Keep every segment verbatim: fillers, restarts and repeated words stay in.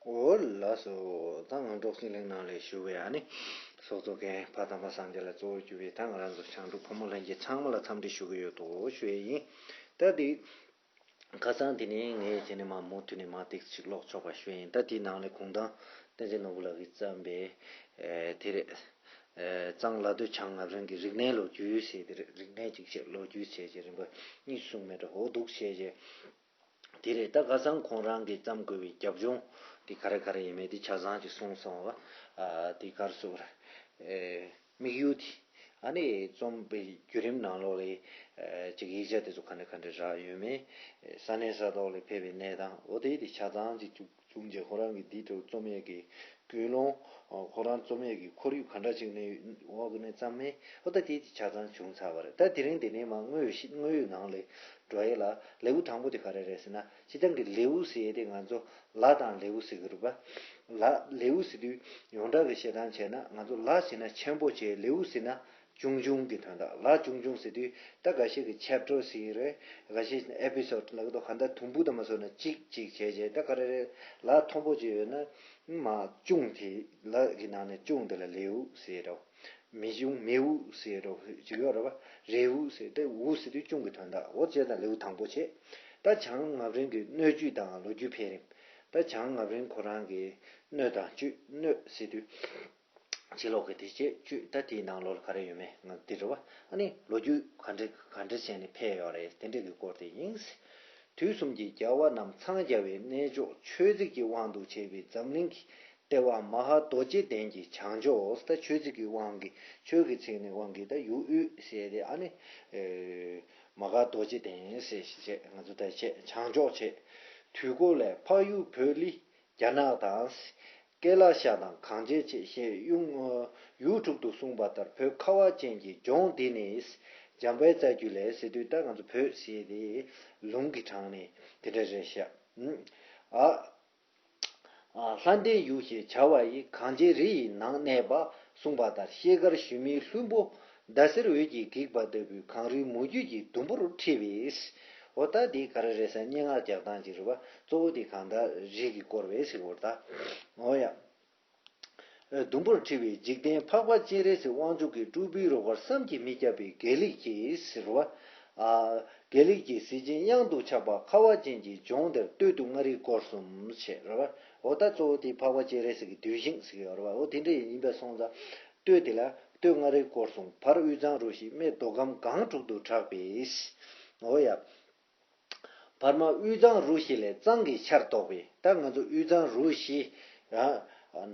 འོ་ལགས་སོ། ད་ང་འབྲོག་སྲིན་གླིང་ནང་ལ་བཞུགས་པའི་ཨ་ནི་ཚོགས་གཙོ་མཁན་ཕ་དམ་པ་སངས་རྒྱས་ལ་གཙོ་བོ་གྱུར་པའི་ད་ང་རང་ཚོ་བྱང་འབྲོག་ཕོ་མོ་ལྷན་རྒྱས་ཚང་མ་ལ་འཚམས་འདྲི་ཞུ་གི་ཡོད་དོ་ཞུ་ཡས་ཡིན། ད་དེ་ཁ་སང་དེ་ནས་ངས་དེ་ནས་མ་མུ་མཐུད་ནས་མ་ཏིག་ཅིག་ཀློག་ཆོག་པ་ཞུ་ཡིན། ད་དེའི་ནང་ལས་གུང་ཐང་བསྟན་འཛིན་ནོར་བུ་ལགས་ཀྱིས་བརྩམས་པའི་ཨེ་དེ་རེད། ཨེ་གཙང་ལ་སྟོད་བྱང་ང་བ་རིན་གྱི་རིག་གནས་ལོ་རྒྱུས་ཟེར་དེ་རེད། རིག་གནས་ཅིག་བྱས་ལོ་རྒྱུས་བྱས་བྱས་རིམ་པ་གཉིས་གསུངས་མེད་འགྲོ། འོ་འདུག་བྱས་བྱས། དེ་རེད། ད་ཁ་སང་ཁོང་རང་གིས་བརྩམས་དགོས་པའི་རྒྱབ་ལྗོངས་དེ་ག་རེ་ག་རེ་ཡིན་མིན་དེ་ཆ་ཚང་ཅིག་གསུངས་སོང་བ། ཨ་དེ་ག་རེ་ཟེར་དགོས་རེད། ཨེ་དམིགས་ཡུལ་དེ་ཨ་ནི་རྩོམ་པའི་བརྒྱུད་རིམ་ནང་ལོགས་ལ་ཨེ་ཅིག་ཡིག་ཆ་དེ་ཚོ་ག་འདྲ་ག་འདྲ་རག་ཡོད་མེད། ཨེ་ས་གནས་ས་ཐོག་ལ་ཕེབས་པའི་གནས་སྟངས་འོ་དེ་དེ་ཆ་ཚང་ཅིག་བྱུང་བྱུང་རྗེས་ཁོ་རང་གིས་འདི་འདྲ་རྩོམ་ཡས་ཀྱི་ཀུན་སློང་། ཨ་ཁོ་རང་རྩོམ་ཡས་ཀྱི་ཁོར་ཡུག་ག་འདྲ་ཅིག་ནས་འོག་གི་ནས་བརྩམས་མེད། ཨོ་ད་དེ་དེ་ཆ་ཚང་བྱུང་ཚར་བ་རེད། ད་དེ་རིང་དེ་ནས་མ་དངོས་ཡོད་ཤི་དངོས་ཡོད་ནང་ལ་འགྲོ་ཡས་ལ་ལེའུ་དང་པོ་དེ་ག་རེ་རེད་ཟེར་ན། སྤྱིར་བཏང་གི་ལེའུ་ཟེར་ཡས་དེ་ང་ཚོ་ལ་དང་ལེའུ་ཟེར་གི་རེད་པ། ལ་ལེའུ་ཟེར་དུས་ཡོངས་གྲགས་ཀྱི་བཤད་སྟངས་བྱས་ན་ང་ཚོ་ལ་ཟེར་ན་ཆེན་པོ་བྱས། ལེའུ་ཟེར་ན་ཆུང་ཆུང་གི་དོན་དག་ལ་ཆུང་ཆུང་ཟེར་དུས་ད་འགའ་ཤས་ཀྱི་ཆེབ་ཊར་ཟེར་གྱི་རེད། འགའ་ཤས་ཨེ་པི་སོ་ཌི་ལབ་གི་འདུག་གང་ལྟར་དུམ་བུ་དང་མ་སོ་ན་གཅིག་གཅིག་བྱས་བྱས་ད་ག་རེ་རེད། ལ་མཐོན་པོ་ཅིག་ཡོད་ན་མ་ཆུང་དེ་ལ་གི་ནང་ནས་ཆུང་དེ་ལ་ལེའུ་ཟེར་རོ། མི་ཆུང་མེའུ་ཟེར་རོ་ཅིག་ཡོད་རེད་པ། རེའུ་ཟེར་ཏེ་འུ་ཟེར་དུས་ཆུང་གི་དོན་དག་འོ་བྱས་ཙང་ལེའུ་དང་པོ་བྱས། ད་བྱང་ང་བ་རིན་གྱི་སྣོད་བཅུད་དང་ལོ་རྒྱུས་འཕེལ་རིམ། ད་བྱང་ང་བ་རིན་ཁོ་རང་གི་སྣོད་དང་བཅུད་སྣོད་ཟེར་དུས། ཕྱི་ལོགས་ཀྱི་དེ་བཅས་བཅུད་ད་དེའི་ནང་ལོགས་ལ་ག་རེ་ཡོད་མེད་ང་འདི་རེད་བ། ཨ་ནི་ལོ་རྒྱུས་ག་འདྲ་ག་འདྲ་བྱས་ནས་འཕེལ་ཡོད་རེད་དེ་འདྲ་གི་སྐོར་དེ་ཡིན། དུས་གསུམ་གྱི་རྒྱལ་བ་རྣམས་འཚང་རྒྱ་བའི་གནས་མཆོག་ཆོས་གཟིགས་ཀྱི་དབང་དུ་བྱས་པའི་འཛམ་གླིང་གི་ལྟེ་བ་མ་ཧཱ་རྡོ་རྗེ་གདན་གྱི་བྱང་ཕྱོགས། ད་ཆོས་གཟིགས་ཀྱི་དབང་གིས་ཆོས་ཀྱི་ཚིག་ནི་དབང་གིས་ད་ཡུལ་དབུས་ཟེར་ཏེ་ཨ་ནི་ཨེ་མ་ཧཱ་རྡོ་རྗེ་གདན་ཟེར་བྱས་ང་ཚོ་ད་བྱས་བྱང་ཕྱོགས་བྱས། དུས་འཁོར་ལས་འཕགས་ཡུལ་བོད་ལི། རྒྱ་ནག་དང་། ཀེ་ལ་ཤ་དང་གངས་ཅན་ཆེ་ཞེས་ཡུལ་ཡུལ་དྲུག་ཏུ་གསུངས་པ་ལྟར་བོད་ཁ་བ་ཅན་གྱི་ལྗོངས་འདི་ནི། འཇམ་དཔལ་རྩ་རྒྱུད་ལས་ཟེར་དུས་ད་ང་ཚོ་བོད་ཟེར་དེ་ལུང་གི་དྲངས་ནས་དེ་འདྲ་རེད་ཤག་ཨ། ལྷ་ལྡན་ཡུལ་ཞེས་བྱ་བ་ཡི། གངས་ཅན་རི་ཡི་ནང་གནས་པ། གསུངས་པ་ལྟར་ཤེལ་དཀར་ཞུན་མའི་ལྷུན་པོ། ཟླ་ཟེར་འོད་ཀྱིས་འགེགས་པ་ལྟ་བུའི་གངས་རིའི་མུ་རྒྱུད་ཀྱི་ཟླུམ་པོར་འཁྲིལ་བས། འོ་ད་འདི་ག་རེ་རེད་ཟེར་སྙན་ངག་རྒྱག་སྟངས་ཅིག་རེད་བ། གཙོ་བོ་འདི་གང་ལྟར་རི་གི་སྐོར་བས་ཟེར་བ་ད། འོ་ཡ། ཟླུམ་པོར་འཁྲིལ་བའི་འཇིག་རྟེན་འཕགས་པ་སྤྱན་རས་གཟིགས་དབང་ཕྱུག་གི་སྤྲུལ་པའི་རོལ་གར་བསམ་གྱིས་མི་ཁྱབ་པའི་དགེ་ལེགས་ཀྱིས་ཟེར་བ། ཨ། དགེ་ལེགས་ཀྱི་གཟི་བྱིན་གཡང་དུ་ཆགས་པ་ཁ་བ་ཅན་གྱི་ལྗོངས་འདིར་སྟོད་དུ་མངའ་རིས་སྐོར་གསུམ་ཞེས་རེད་བ། འོ་ད་གཙོ་བོ་དེ་འཕགས་པ་སྤྱན་རས་གཟིགས་ཀྱི་གདུལ་ཞིང་ཟེར་གྱི་ཡོད་རེད་བ། འོ་དེ་འདྲ་ཡིན་པ་སོང་ཙང་སྟོད་དེ་ལ་སྟོད་མངའ་རིས་སྐོར་གསུམ་བར་དབུས་གཙང་རུ་བཞི་སྨད་མདོ་ཁམས་སྒང་དྲུག་ཏུ་གྲགས་པས། འོ་ཡ། བར་མ་དབུས་གཙང་རུ་བཞི་ལས་གཙང་གི་ཆར་གཏོགས་པའི་ད་ང་ཚོ་དབུས་གཙང་རུ་བཞི་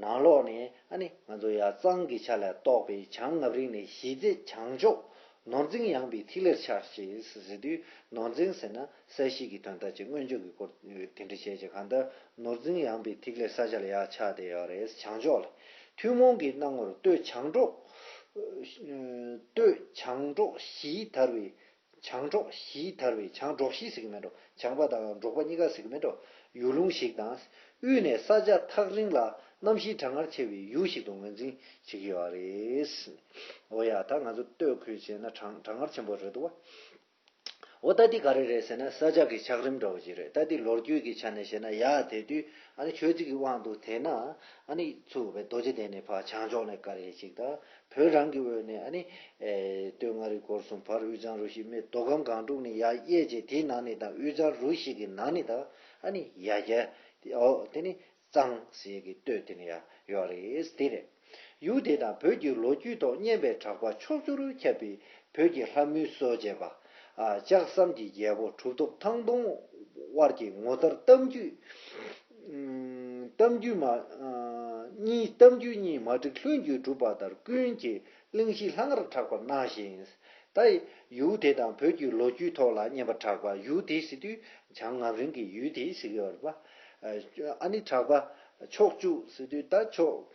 ནང་ལོགས་ནས་ཨ་ནི་ང་ཚོ་ཡ་གཙང་གི་ཆ་ལས་གཏོགས་པའི་བྱང་ང་བ་རིན་ནས་གཞིས་རྩེ་བྱང་ཕྱོགས་ནོར་འཛིན་ཡངས་པའི་ཐིག་ལེར་ཆགས་ཞེས་ཟེར་དུས་ནོར་འཛིན་ཟེར་ན་ས་གཞི་གི་དོན་དག་ཅིག་མངོན་བརྗོད་ཀྱི་སྐོར་དེ་འདྲ་བྱས་ཅིག་གང་ལྟར་ནོར་འཛིན་ཡངས་པའི་ཐིག་ལེ་ས་ཆ་ལ་ཡ་ཆགས་བསྡད་ཡོད་རེད། བྱང་ཕྱོགས་ལ་ཐུན་མོང་གི་སྣང་ངོར་སྟོད་བྱང་འབྲོག་སྟོད་བྱང་འབྲོག་བཞིས་དར་བའི་བྱང་འབྲོག་བཞིས་དར་བའི་བྱང་འབྲོག་བཞི་ཟེར་གྱི་མེད་འགྲོ། བྱང་པ་དང་འབྲོག་པ་གཉིས་ཀ་ཟེར་གྱི་མེད་འགྲོ། ཡུལ་ལུང་ཞིག་དང་། དབུས་ནས་ས་ཆ་ཐག་རིང་ལ་གནམ་གཤིས་གྲང་ངར་ཆེ་བའི་ཡུལ་ཞིག་ཏུ་ངོས་འཛིན་བྱེད་ཀྱི་ཡོད་རེད། འོ་ཡ་ད་ང་ཚོ་སྟོད་ཁུལ་བྱས་ན་གྲང་གྲང་ངར་ཆེན་པོ་རེད་འདུག་བ། འོ་ད་འདི་ག་རེ་རེད་ཟེར་ན་ས་ཆ་གི་ཆགས་རིམ་འདྲ་བོ་ཞིག་རེད། ད་འདི་ལོ་རྒྱུས་ཀྱི་ཆ་ནས་བཤད་ན་ཡ་དེ་དུས་ཨ་ནི་ཆོས་རྩིས་ཀྱི་དབང་དུ་དེད་ན་ཨ་ནི་ཚུར་བའི་རྡོ་རྗེ་གདན་ནས་ཕར་བྱང་ཕྱོགས་ནས་བཀར་ཡས་ཅིག་དང་། བོད་རང་གི་འོག་ནས་ཨ་ནི། ཨེ། སྟོད་མངའ་རིས་སྐོར་གསུམ་བར་དབུས་གཙང་རུ་བཞི་སྨད་མདོ་ཁམས་སྒང་དྲུག་ནས་ཡར་དབྱེ་བྱས་དེའི་ནང་ནས་དང་དབུས་གཙང་རུ་བཞི་གི་ནང་ནས་དང་ཨ་ནི་ཡར་རྒྱས། ཨོ་དེ་ནི་གཙང་ཟེར་གྱི་སྟོད་དེ་ནས་ཡར་ཡོད་རེད་དེ་རེད། ཡུལ་དེ་དང་བོད་ཀྱི་ལོ་རྒྱུས་ཐོག་སྙན་པའི་གྲགས་པ་ཕྱོགས་བཅུར་ཁྱབ་པའི་བོད་ཀྱི་ལྷ་མོའི་སྲོལ་འབྱེད་པ། ལྕགས་ཟམ་གྱི་རྒྱལ་པོ་གྲུབ་ཐོབ་ཐང་སྟོང་དབར་གྱི་ངོ་མཚར་གཏམ་རྒྱུད། གཏམ་རྒྱུད་མ། གཉིས་གཏམ་རྒྱུད་གཉིས་མ་བསྒྲིགས་ལྷུན་གྱིས་གྲུབ་པ་ལྟར་ཀུན་གྱིས་གླེང་གཞི་ལྷང་ངེར་གྲགས་པར་སྣང་ཞིང་། ད་ཡུལ་དེ་དང་བོད་ཀྱི་ལོ་རྒྱུས་ཐོག་ལ་སྙན་པ་གྲགས་པ་ཡུལ་དེ་ཟེར་དུས་བྱང་ང་བ་རིན་གྱི་ཡུལ་དེ་ཟེར་གྱི་ཡོད་རེད་པ། ཨ་ནི་གྲགས་པ་ཕྱོགས་བཅུ་ཟེར་དུས་ད་ཕྱོགས་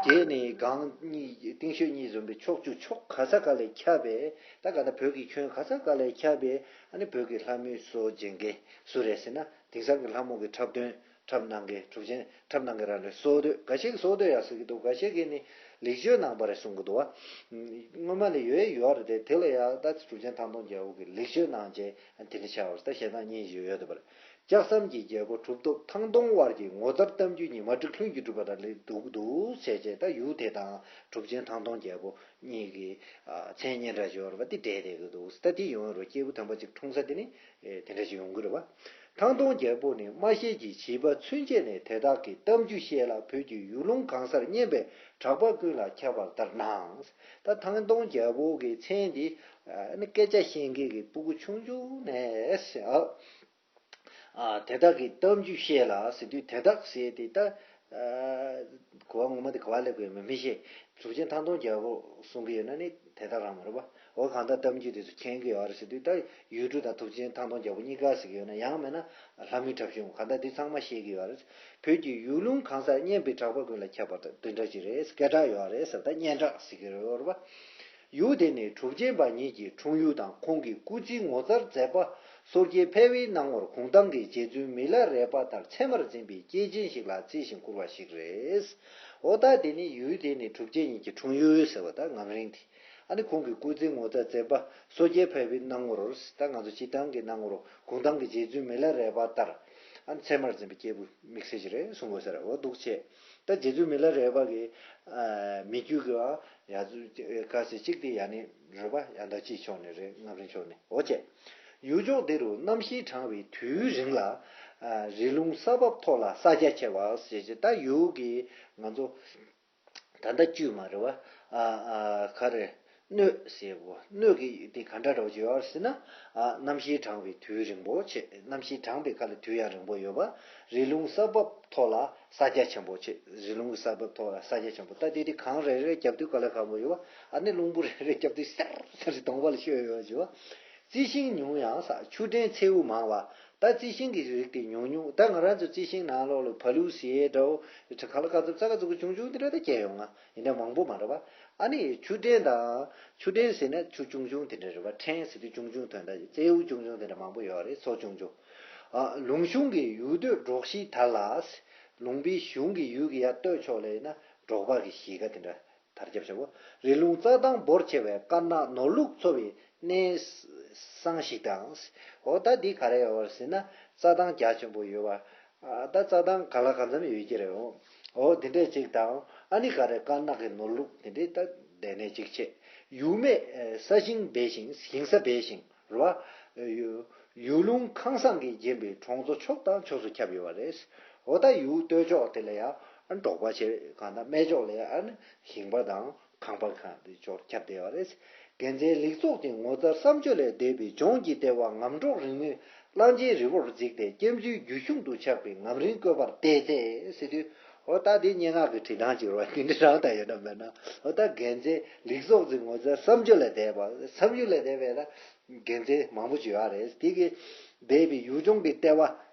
བརྒྱད་ནས་སྒང་གཉིས་སྟེང་ཤོད་གཉིས་འཛོམས་པའི་ཕྱོགས་བཅུ་ཕྱོགས་ག་ས་ག་ལས་ཁྱབ་པའི་ད་ག་ད་བོད་ཀྱི་ཁྱོན་ག་ས་ག་ལས་ཁྱབ་པའི་ཨ་ནི་བོད་ཀྱི་ལྷ་མོའི་སྲོལ་འབྱེད་མཁན་སུ་རེད་ཟེར་ན་དེང་སང་གི་ལྷ་མོ་གི་འཁྲབ་སྟོན། འཁྲབ་གནང་མཁན་གྲུབ་ཆེན་འཁྲབ་གནང་མཁན་རང་ལ་སྲོལ་གཏོད་འགའ་ཤས་ཀྱིས་སྲོལ་གཏོད་ཡག་ཟེར་གྱི་འདུག་འགའ་ཤས་ཀྱིས་ནི་ལེགས་བཅོས་གནང་པ་རེད་གསུང་གི་འདུག་བ། སྔོན་མ་ལ་ཡོད་ཡོད་རེད་དེ་དེ་ལ་ཡང་ད་གྲུབ་ཆེན་ཐང་སྟོང་རྒྱལ་པོ་གིས་ལེགས་བཅོས་གནང་བྱས་དེ་འདྲ་ཆགས་པ་རེད། ད་ཞལ་ཐང་གཉིས་ཡོད་ཡོད་འདུག་པ་རེད། ལྕགས་ཟམ་གྱི་རྒྱལ་པོ་གྲུབ་ཐོབ་ཐང་སྟོང་དབར་གྱི་ངོ་མཚར་གཏམ་རྒྱུད་ཉི་མ་གྲགས་ལྷུན་གྱིས་གྲུབ་པ་དང་ལས་འདུག་འདུག་ཟེར་བྱས། ད་ཡུལ་དེ་དང་གྲུབ་ཆེན་ཐང་སྟོང་རྒྱལ་པོ་གཉིས་ཀྱི་མཚན་སྙན་གྲགས་ཤིག་ཡོད་རེད་པ། དེ་འདྲ་དེ་གི་འདུག་ད་དེ་ཡོང་རུ་སྐྱེས་བུ་དམ་པ་ཅིག་འཁྲུངས་ས་དེ་ནི་དེ་འདྲ་ཞིག་ཡོང་གི་རེད་པ། ཐང་སྟོང་རྒྱལ་པོ་ནི་སྨྲ་ཤེས་ཀྱི་བྱིས་པ་ཚུན་ཆད་ནས་དེ་དག་གི་གཏམ་རྒྱུད་བཤད་ལ་བོད་ཀྱི་ཡུལ་ལུང་གང་སར་སྙན་པས་གྲགས་པ་ཀུན་ལ་ཁྱབ་པ་ལྟར་སྣང་། ད་ཐང་སྟོང་རྒྱལ་པོ་གི་མཚན་འདི་ནི་སྐད་ཆ་བཤད་མཁན་གྱི་སྤུ་གུ་ཆུང་ཆུང་ནས། ཨ། དེ་དག་གི་གཏམ་རྒྱུད་བཤད་ལ་ཟེར་དུས། དེ་དག་ཟེར་དེ་ད། ཨ། གོ་བ་ངོ་མ་དེ་ག་བ་ལེན་དགོས་མིན་མི་ཤེས། གྲུབ་ཆེན་ཐང་སྟོང་རྒྱལ་པོ་གསུང་གི་ཡོད་ན་ནི་དེ་དག་རང་མ་རེད་པ། འོ་གང་ལྟར་གཏམ་རྒྱུད་དེ་ཚོ་མཁྱེན་གི་ཡོད་རེད་ཟེར་དུས། ད་ཡུལ་གྲུ་དང་གྲུབ་ཆེན་ཐང་སྟོང་རྒྱལ་པོ་གཉིས་ཀ་ཟེར་གི་ཡོད་ན། ཡང་མིན་ན་ལྷ་མོའི་གྲྭ་བཞུང་། གང་ལྟར་དེ་ཚང་མ་བཤད་གི་ཡོད་རེད། བོད་ཀྱི་ཡུལ་ལུང་གང་སར་སྙན་པའི་གྲགས་པ་ཀུན་ལ་ཁྱབ་པ་དང་དེ་འདྲ་ཅིག་རེད། སྐད་གྲགས་ཡོད་རེད་ཟེར། ད་སྙན་གྲགས་ཟེར་གི་རེད་པ། ཡུལ་དེ་ནི་གྲུབ་ཆེན་པ་ཉིད་ཀྱི་འཁྲུངས་ཡུལ་དང་། ཁོང་གི་སྐུ་ཚེའི་ངོ་མཚར་མཛད་པ་སོར་སྐྱེས་ཕལ་བའི་སྣང་ངོར་གུང་ཐང་གི་རྗེ་བཙུན་མི་ལ་རས་པ་ལྟར་ཚད་མར་འཛིན་པའི་སྐྱེས་ཆེན་ཞིག་ལ་བརྩི་ཞིང་བཀུར་བ་ཞིག་རེད། འོ་ད་དེ་ནི་ཡུལ་དེ་ནི་གྲུབ་ཆེན་ཉིད་ཀྱི་འཁྲུངས་ཡུལ་ཟེར་བ་ད་ངམ་རིང་དེ། ཨ་ནི་ཁོང་གི་སྐུ་ཚེའི་ངོ་མཚར་མཛད་པ་སོར་སྐྱེས་ཕལ་བའི་སྣང་ངོར། ད་ང་ཚོ་སྤྱིར་བཏང་གི་སྣང་ངོར་གུང་ཐང་གི་རྗེ་བཙུན་མི་ལ་རས་པ་ལྟར། ཨ་ནི་ཚད་མར་འཛིན་པའི་སྐྱེས་བུ་དམིགས་བསལ་ཞིག་རེད་གསུང་དགོས་ས་རེད། འོ་འདུག་བྱས། ད་རྗེ་བཙུན་མི་ལ་རས་པ་གི་ཨ་མི་རྒྱུད་ཀྱི་ཡ་ག་ཟེར་གཅིག་དེ་ཡ་ནི་རོལ་པ་ཡ་མདའ་སྐྱིད་ཕྱོགས་ནས་རེད། ངམ་རིང་ཕྱོགས་ནས། འོ་བྱས། ཡུལ་ཕྱོགས་འདི་རུ་གནམ་གཤིས་གྲང་བའི་དུས་རིང་ལ། ཨ་རི་ལུང་ས་བབ་མཐོ་ལ་ས་རྒྱ་ཆེ་བ་ཞེས་བྱས། ད་ཡུལ་གྱི་ང་ཚོ་ད་ལྟ་བཅུད་མ་རེད་པ། ཨ་ཨ་ག་རེ། སྣོད་ཟེར་བོ། སྣོད་ཀྱི་དེ་ག་འདྲ་འདྲ་བོ་ཅིག་ཡོད་ཟེར་ན། ཨ་གནམ་གཤིས་གྲང་བའི་དུས་རིང་པོ་བྱས། གནམ་གཤིས་གྲང་པའི་ཁ་ལ་དུས་ཡང་རིང་པོ་ཡོད་པ། རི་ལུང་ས་བབ་མཐོ་ལ་ས་རྒྱ་ཆེན་པོ་བྱས། རི་ལུང་གི་ས་བབ་མཐོ་ལ་ས་རྒྱ་ཆེན་པོ། ད་དེ་དེ་གངས་རེ་རེ་རྒྱབ་དུས་ག་ལ་གང་པོ་ཡོད་པ། ཨ་ནི་རླུང་བུ་རེ་རེ་རྒྱབ་དུས་སེར་སེར་ཞིག་གདོང་པ་ལ་ཤོད་ཡོད་ཅིག་པ། རྩི་ཤིང་ཉུང་ཡང་ས། ཆུ་ཕྲན་མཚེའུ་མང་བ། ད་རྩི་ཤིང་གི་རིགས་དེ་ཉུང་ཉུང་། ད་ང་རང་ཚོ་རྩི་ཤིང་ནང་ལོགས་ལ་བ་ལུ་ཟེར་འདྲ་བོ། ག་ལ་ག་ཚོད་ཙག་ག་ཙུག་གི་ཆུང་ཆུང་དེ་འདྲ་ད་སྐྱེ་ཡོང་ང་། ཡིན་ན་མང་པོ་མ་རེད་པ། ཨ་ནི་ཆུ་ཕྲན་དང་། ཆུ་ཕྲན་ཟེར་ན་ཆུ་ཆུང་ཆུང་དེ་འདྲ་རེད་པ། ཕྲན་ཟེར་དུས་ཆུང་ཆུང་དོན་དག་མཚེའུ་ཆུང་ཆུང་དེ་འདྲ་མང་པོ་ཡོད་རེད། མཚོ་ཆུང་ཆུང་། ཨ་ལུང་གཞུང་གི་ཡུལ་སྟོད་འབྲོག་གཞིའི་དར་ལ། ལུང་པའི་གཞུང་གི་ཡུལ་གྱི་ཡ་སྟོད་ཕྱོགས་ལ་ཡིན་ན་འབྲོག་པ་གི་གཞིས་ཀ་དེ་འདྲ། དར་ཁྱབ་ཆེ་བོ། རི་ལུང་རྩྭ་ཐང་འབོར་ཆེ་བས་དཀར་ནག་ནོར་ལུག་འཚོ་བའི་གནས་བསང་ཞིག་དང་། འོ་ད་འདི་ག་རེ་ཡོད་ཟེར་ན། རྩྭ་ཐང་རྒྱ་ཆེན་པོ་ཡོད་པ། ཨ་ད་རྩྭ་ཐང་ག་ལ་གང་འཚམ་ཡོད་ཀྱི་རེད། འོ་འོ་དེ་འདྲས་ཅིག་དང་། ཨ་ནི་ག་རེ། དཀར་ནག་གི་ནོར་ལུག་དེ་འདྲས་ད་སྡོད་གནས་ཅིག་བྱས། ཡུལ་མེད་ས་ཞིང་སྦས་ཤིང་། ཞིང་ས་སྦས་ཤིང་རེད་པ། ཡུལ་ཡུལ་ལུང་ཁང་བཟང་གིས་བརྒྱན་པའི་གྲོང་ཚོ་ཕྱོགས་དང་ཕྱོགས་སུ་ཁྱབ་ཡོད་པ་རེད། འོ་ད་ཡུལ་སྟོད་ཕྱོགས་དེ་ལ་ཡང་འབྲོག་པ་བྱས། གང་ལྟར་སྨད་ཕྱོགས་ལ་ཡང་ཞིང་པ་དང་ཁང་པ་གང་དེ་ཕྱོགས་ཁྱབ་བསྡད་པ་རེད། དགེ་མཚན་ལེགས་ཚོགས་ཀྱི་ངོ་མཚར་བསམ་བརྗོད་ལས་འདས་པའི་ལྗོངས་ཀྱི་ལྟེ་བ་ངམ་འབྲོག་རིང་མོའི་གླང་ཆེན་རི་བོར་གཟིགས་ཏེ་སྐྱེམས་མཛོད་རྒྱུད་གཞུང་དུ་ཆགས་པའི་ངམ་རིང་བཀོད་པར་བལྟས་ཚེ་ཟེར་དུས། འོ་ད་དེ་སྙན་ངག་གི་བྲིས་སྟངས་ཅིག་རེད་པ། དེ་འདྲ་རང་ད་ཡོད་ན་མེད་ན། འོ་ད་དགེ་མཚན་ལེགས་ཚོགས་ཀྱི་ངོ་མཚར་བསམ་བརྗོད་ལས་འདས་པ། བསམ་བརྗོད་ལས་འདས་པའི་ད་དགེ་མཚན་མང་པོ་ཅིག་ཡོད་རེད། དེ་གི་འདས་པའི་ཡུལ་ལྗོངས་ཀྱི་ལྟེ་བ།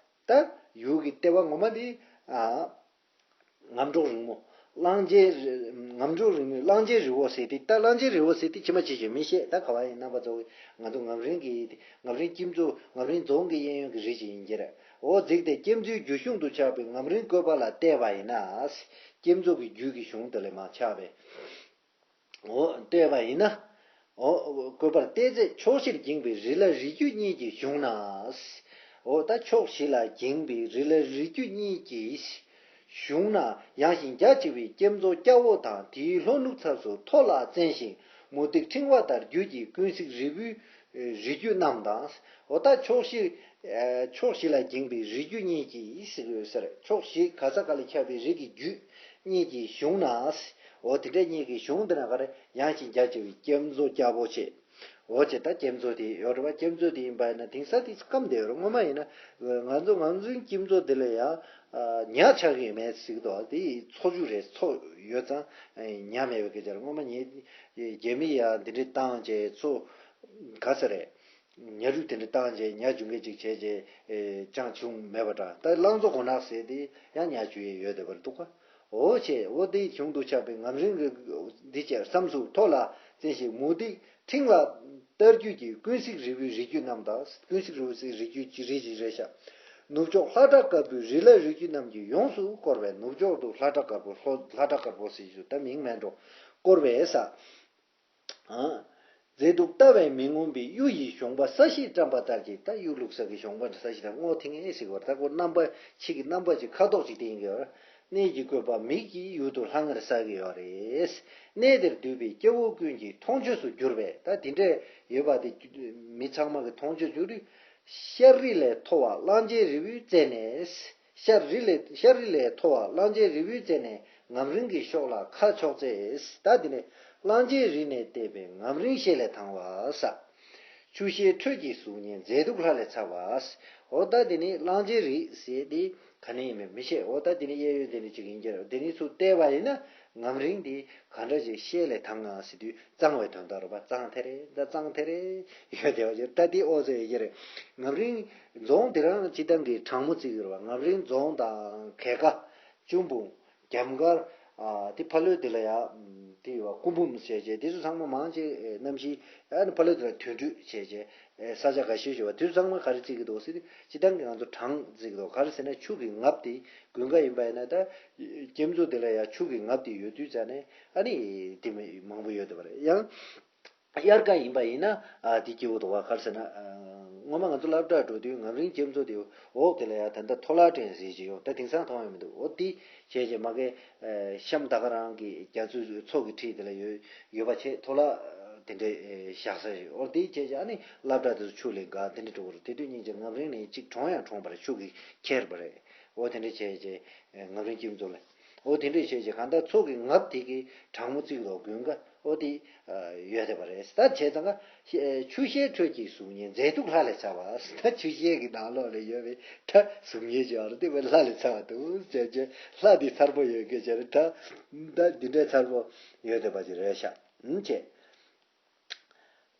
ད་ཡུལ་གྱི་ལྟེ་བ་ངོ་མ་དེ། ཨ། ངམ་འབྲོག་རིང་མོ། གླང་ཆེན་རི། ངམ་འབྲོག་རིང་མོའི་གླང་ཆེན་རི་བོ་ཟེར་དེ། ད་གླང་ཆེན་རི་བོ་ཟེར་དེ་ཕྱི་མ་ཅི་ཞིག་མི་ཤེས། ད་ག་བ་ཡིན། རྣམ་པ་ཚོ་ང་ཚོ་ངམ་རིང་གི་ངམ་རིང་སྐྱེམས་མཛོད། ངམ་རིང་རྫོང་གི་གཡས་གཡོན་གྱི་རི་ཅིག་ཡིན་གྱི་རེད། འོ་གཟིགས་ཏེ་སྐྱེམས་མཛོད་རྒྱུད་གཞུང་དུ་ཆགས་པའི་ངམ་རིང་བཀོད་པ་ལ་བལྟས་པ་ཡིན་ན། སྐྱེམས་མཛོད་ཀྱི་རྒྱུད་ཀྱི་གཞུང་དེ་ལ་མར་ཆགས་པའི། འོ་བལྟས་པ་ཡིན་ན། འོ་བཀོད་པར་བལྟས་ཚེ། ཕྱོགས་བཞིར་འགྱིང་བའི་རི་ལ་རི་རྒྱུད་གཉིས་ཀྱི་གཞུང་ན། འོ་ད་ཕྱོགས་བཞི་ལ་འགྱིང་བའི་རི་ལ་རི་རྒྱུད་གཉིས་ཀྱི་གཞུང་ན། ཡངས་ཤིང་རྒྱ་ཆེ་བའི་སྐྱེམས་མཛོད་སྐྱ་བོ་དང་། དེའི་ལྷོ་ནུབ་ཚབས་སུ་མཐོ་ལ་བཙན་ཞིང་མུ་ཏིག་ཕྲེང་བ་ལྟར་རྒྱུད་ཀྱི་ཀུན་གཟིགས་རི་བོའི་རི་རྒྱུད་རྣམས་དང་། འོ་ད་ཕྱོགས་བཞི། ཨ་ཕྱོགས་བཞི་ལ་འགྱིང་བའི་རི་རྒྱུད་གཉིས་ཀྱི་ཟེར་གི་ཡོད་ཟེར། ཕྱོགས་བཞི་ག་ས་ག་ལ་ཁྱབ་པའི་རི་གི་རྒྱུད་གཉིས་ཀྱི་གཞུང་ན། འོ་དེ་འདྲ་གཉིས་ཀྱི་གཞུང་དེ་ན་ག་རེ། ཡངས་ཤིང་རྒྱ་ཆེ་བའི་སྐྱེམས་མཛོད་སྐྱ་བོ་བྱས། འོ་བྱས། ད་སྐྱེམས་མཛོད་དེ་ཡོད་རེད་པ། སྐྱེམས་མཛོད་དེ་ཡིན་པ་ཡིན་ན་དེང་སང་དེ་སྐམ་བསྡད་ཡོད་རེད། སྔོན་མ་ཡིན་ན་ང་ཚོ་ང་ཚོའི་སྐྱེམས་མཛོད་དེ་ལ་ཡང་ཉ་ཆགས་ཀྱི་མེད་ཟེར་གི་འདུག་དེ་མཚོ་རྒྱུ་རེད། མཚོ་ཡོད་ཙང་ཉ་མེད་པའི་སྐད་ཆ་རེད། སྔོན་མ་ཉ་རྒྱ་མི་ཡང་འདི་འདྲའི་བཏང་བྱས། མཚོ་ག་ས་རེད། ཉ་རུས་དེ་འདྲ་བཏང་རྗེས་ཉ་རྒྱུག་མཁན་ཅིག་བྱས་རྗེས། ཨེ་ཅང་བྱུང་མེད་པ་འདྲ། ད་གླང་མཚོ་སྒོ་ནག་ཟེར་དེ་ཡང་ཉ་རྒྱུག་ཡས་ཡོད་བསྡད་པ་འདུག་ག་འོ་བྱས། འོ་དེའི་གཞུང་དུ་ཆགས་པའི་ངམ་རིང་གི་འདི་བྱས་བསམ་གཟུགས་མཐོ་ལ་བཙན་ཞིང་མུ་ཏིག་ཕྲེང་བ་ལྟར་རྒྱུད་ཀྱི་ཀུན་གཟིགས་རི་བོའི་རི་རྒྱུད་རྣམས་དང་། ཀུན་གཟིགས་རི་བོ་ཟེར་རི་རྒྱུད་ཀྱི་རི་ཅིག་རེད་ཤག་ནུབ་ཕྱོགས་ལྷ་བྲག་དཀར་པོའི་རི་ལ་རི་རྒྱུད་རྣམས་ཀྱིས་ཡོངས་སུ་བསྐོར་བའི། ནུབ་ཕྱོགས་དུ་ལྷ་བྲག་དཀར་པོ། ལྷོ་ལྷ་བྲག་དཀར་པོ་ཟེར་རྒྱུ་ད་མིང་མེད་འགྲོ། བསྐོར་བའི་ས། ཨ། མཛེས་སྡུག་ལྟ་བས་མི་ངོམས་པའི། གཡུ་ཡི་གཞོང་པ་ས་གཞིས་བཀྲམ་པ་ལྟར་གྱི། ད་གཡུ་བླུགས་ས་གི་གཞོང་པ་འདྲ་ས་གཞི་དང་སྔོ་ཐིང་ངེ་ཟིག་བར། ད་ཁོ་རྣམ་པ་ཕྱི་གི་རྣམ་པ་ཅིག་ཁ་དོག་ཅིག་བསྟན་གྱི་ཡོད། གནས་ཀྱི་བཀོད་པ་མིག་གི་ཡུལ་དུ་ལྷང་ངེར་གསལ་གྱི་ཡོད་རེད། གནས་དེར་འདུས་པའི་སྐྱེ་བོ་ཀུན་གྱི་མཐོང་ཆོས་སུ་གྱུར་པས། ད་དེ་འདྲས་ཡོད་པ་དེ་མི་ཚང་མ་གི་མཐོང་ཆོས་གྱུར་དུས། ཤར་རི་ལས་མཐོ་བ་གླང་ཆེན་རི་བོའི་རྩེ་ནས། ཤར་རི་ལས་ཤར་རི་ལས་མཐོ་བ་གླང་ཆེན་རི་བོའི་རྩེ་ནས། ངམ་རིང་གི་ཕྱོགས་ལ་ཁ་ཕྱོགས་ཚེ། ད་དེ་ནས་གླང་ཆེན་རི་ནས་བལྟས་པའི་ངམ་རིང་ཤེལ་ལས་དྭངས་པ་ས། ཆུ་ཤེལ་ཁྲོད་ཀྱི་གཟུགས་བརྙན་མཛེས་སྡུག་ལྷ་ལས་འཚེར་བ། འོ་ད་དེ་ནི་གླང་ཆེན་རི་ཟེར་དེ་ག་ནས་ཡིན་མིན་མི་ཤེས། འོ་ད་དེ་ནི་གཡས་གཡོན་དེ་ནི་གཅིག་ཡིན་གྱི་རེད། དེ་ནི་ཚུར་བལྟས་པ་ཡིན་ན་ངམ་རིང་དེ་ག་འདྲ་ཞིག་ཤེལ་ལས་དྭངས་ང་ཟེར་དུས་གཙང་བའི་དོན་དག་རེད་པ། གཙང་དེ་རེད། ད་གཙང་དེ་རེད་ཡོད་དེ་བ་ཅིག་ད་དེ་ཨོ་ཟེར་ཡོད་ཀྱི་རེད། ངམ་རིང་རྫོང་དེ་རང་སྤྱི་བཏང་གི་གྲངས་མོ་བརྩི་གི་རེད་པ། ངམ་རིང་རྫོང་དང་གད་ཀ། གཅུང་འབུམ། རྒྱམ་དཀར། ཨ་དེ་ཕ་ལོའི་དེ་ལ་ཡ། དེ་ཡོད་པ་སྐུ་འབུམ་ཟེར་བྱས་དེ་ཚོ་ཚང་མ་མང་ཆེ་གནམ་གཤིས་ཨ་ནི་ཕ་ལོའི་དེ་ལ་དུས་འགྲོས་བྱས་བྱས་ས་ཆ་འགའ་ཤས་ཡོད་པ་དེ་ཚོ་ཚང་མ་ག་རེ་བརྩི་གི་འདུག་ཟེར་དུས་སྤྱི་བཏང་གི་ང་ཚོ་གྲངས་བརྩི་གི་འདུག་ག་རེ་ཟེར་ན་ཆུ་གི་ངབ་དེ་དགུན་ཁ་ཡིན་པ་ཡིན་ན་ད་སྐྱེམས་མཚོ་དེ་ལ་ཡ་ཆུ་གི་ངབ་དེ་ཡོད་དུས་ཙང་ནས་ཨ་ནི་དེ་མི་མང་པོ་ཡོད་དེ་བ་རེད་ཡང་། དབྱར་ཁ་ཡིན་པ་ཡིན་ན་ཨ་དེ་སྐྱིད་པོ་འདུག་བ། ག་རེ་ཟེར་ན་ཨ་སྔོན་མ་ང་ཚོ་སློབ་གྲྭར་འགྲོ་དུས་ངམ་རིང་སྐྱེམས་མཚོ་དེ་འོག་དེ་ལ་ཡ་ད་ལྟ་ཐོ་ལག་ཕྲེང་ཟེར་གྱི་ཡོད། ད་དེང་སང་མཐོང་ཡ་མི་འདུག་འོ་དེ་བྱས་རྗེས་མ་གི་ཨ་གཤམ་ད་ག་རང་གི་རྒྱ་མཚོའི་མཚོ་གི་འཁྲིས་དེ་ལ་ཡོད་ཡོད་པ་བྱས་ཐོ་ལག་དེ་འདྲས་བཞག་ས་ཞིག་འོ་དེ་བྱས་རྗེས་ཨ་ནི་སློབ་གྲྭ་དེ་ཚོ་ཆུ་ལས་འགག་དེ་འདྲས་འགྲོ་གི་རེད། དེ་དུས་སྙིང་རྗེ་ངམ་རིང་ནས་གཅིག་གྲོངས་ཡང་གྲོངས་པ་རེད། ཆུ་གིས་ཁྱེར་པ་རེད། འོ་དེ་འདྲས་བྱས་རྗེས་ངམ་རིང་སྐྱེམས་མཚོ་ལ། འོ་དེ་འདྲས་བྱས་རྗེས་གང་ལྟར་མཚོ་གི་ངབ་དེ་གི་གྲང་མོ་བརྩི་གི་འདུག་དགུན་ཁ་འོ་དེ་ཡོད་བསྡད་པ་རེད། ད་བྱས་ཙང་ཀ་ཆུ་ཤེལ་ཁྲོད་ཀྱི་གཟུགས་བརྙན་མཛེས་སྡུག་ལྷ་ལས་འཚེར་བ། ད་ཆུ་ཤེལ་གི་ནང་ལོགས་ལ་ཡོད་པའི་ད་གཟུགས་བརྙན་ཅིག་ཡོད་རེད། དེ་བས་ལྷ་ལས་འཚེར་བ་འདུག་བྱས་རྗེས་ལྷ་དེ་མཚར་པོ་ཡོད་གི་བྱས་རེད། ད་ད་འདི་འདྲའི་མཚར་པོ་ཡོད་བསྡད་པ་ཅིག་རེད་ཤག་ཨུམ་བྱས།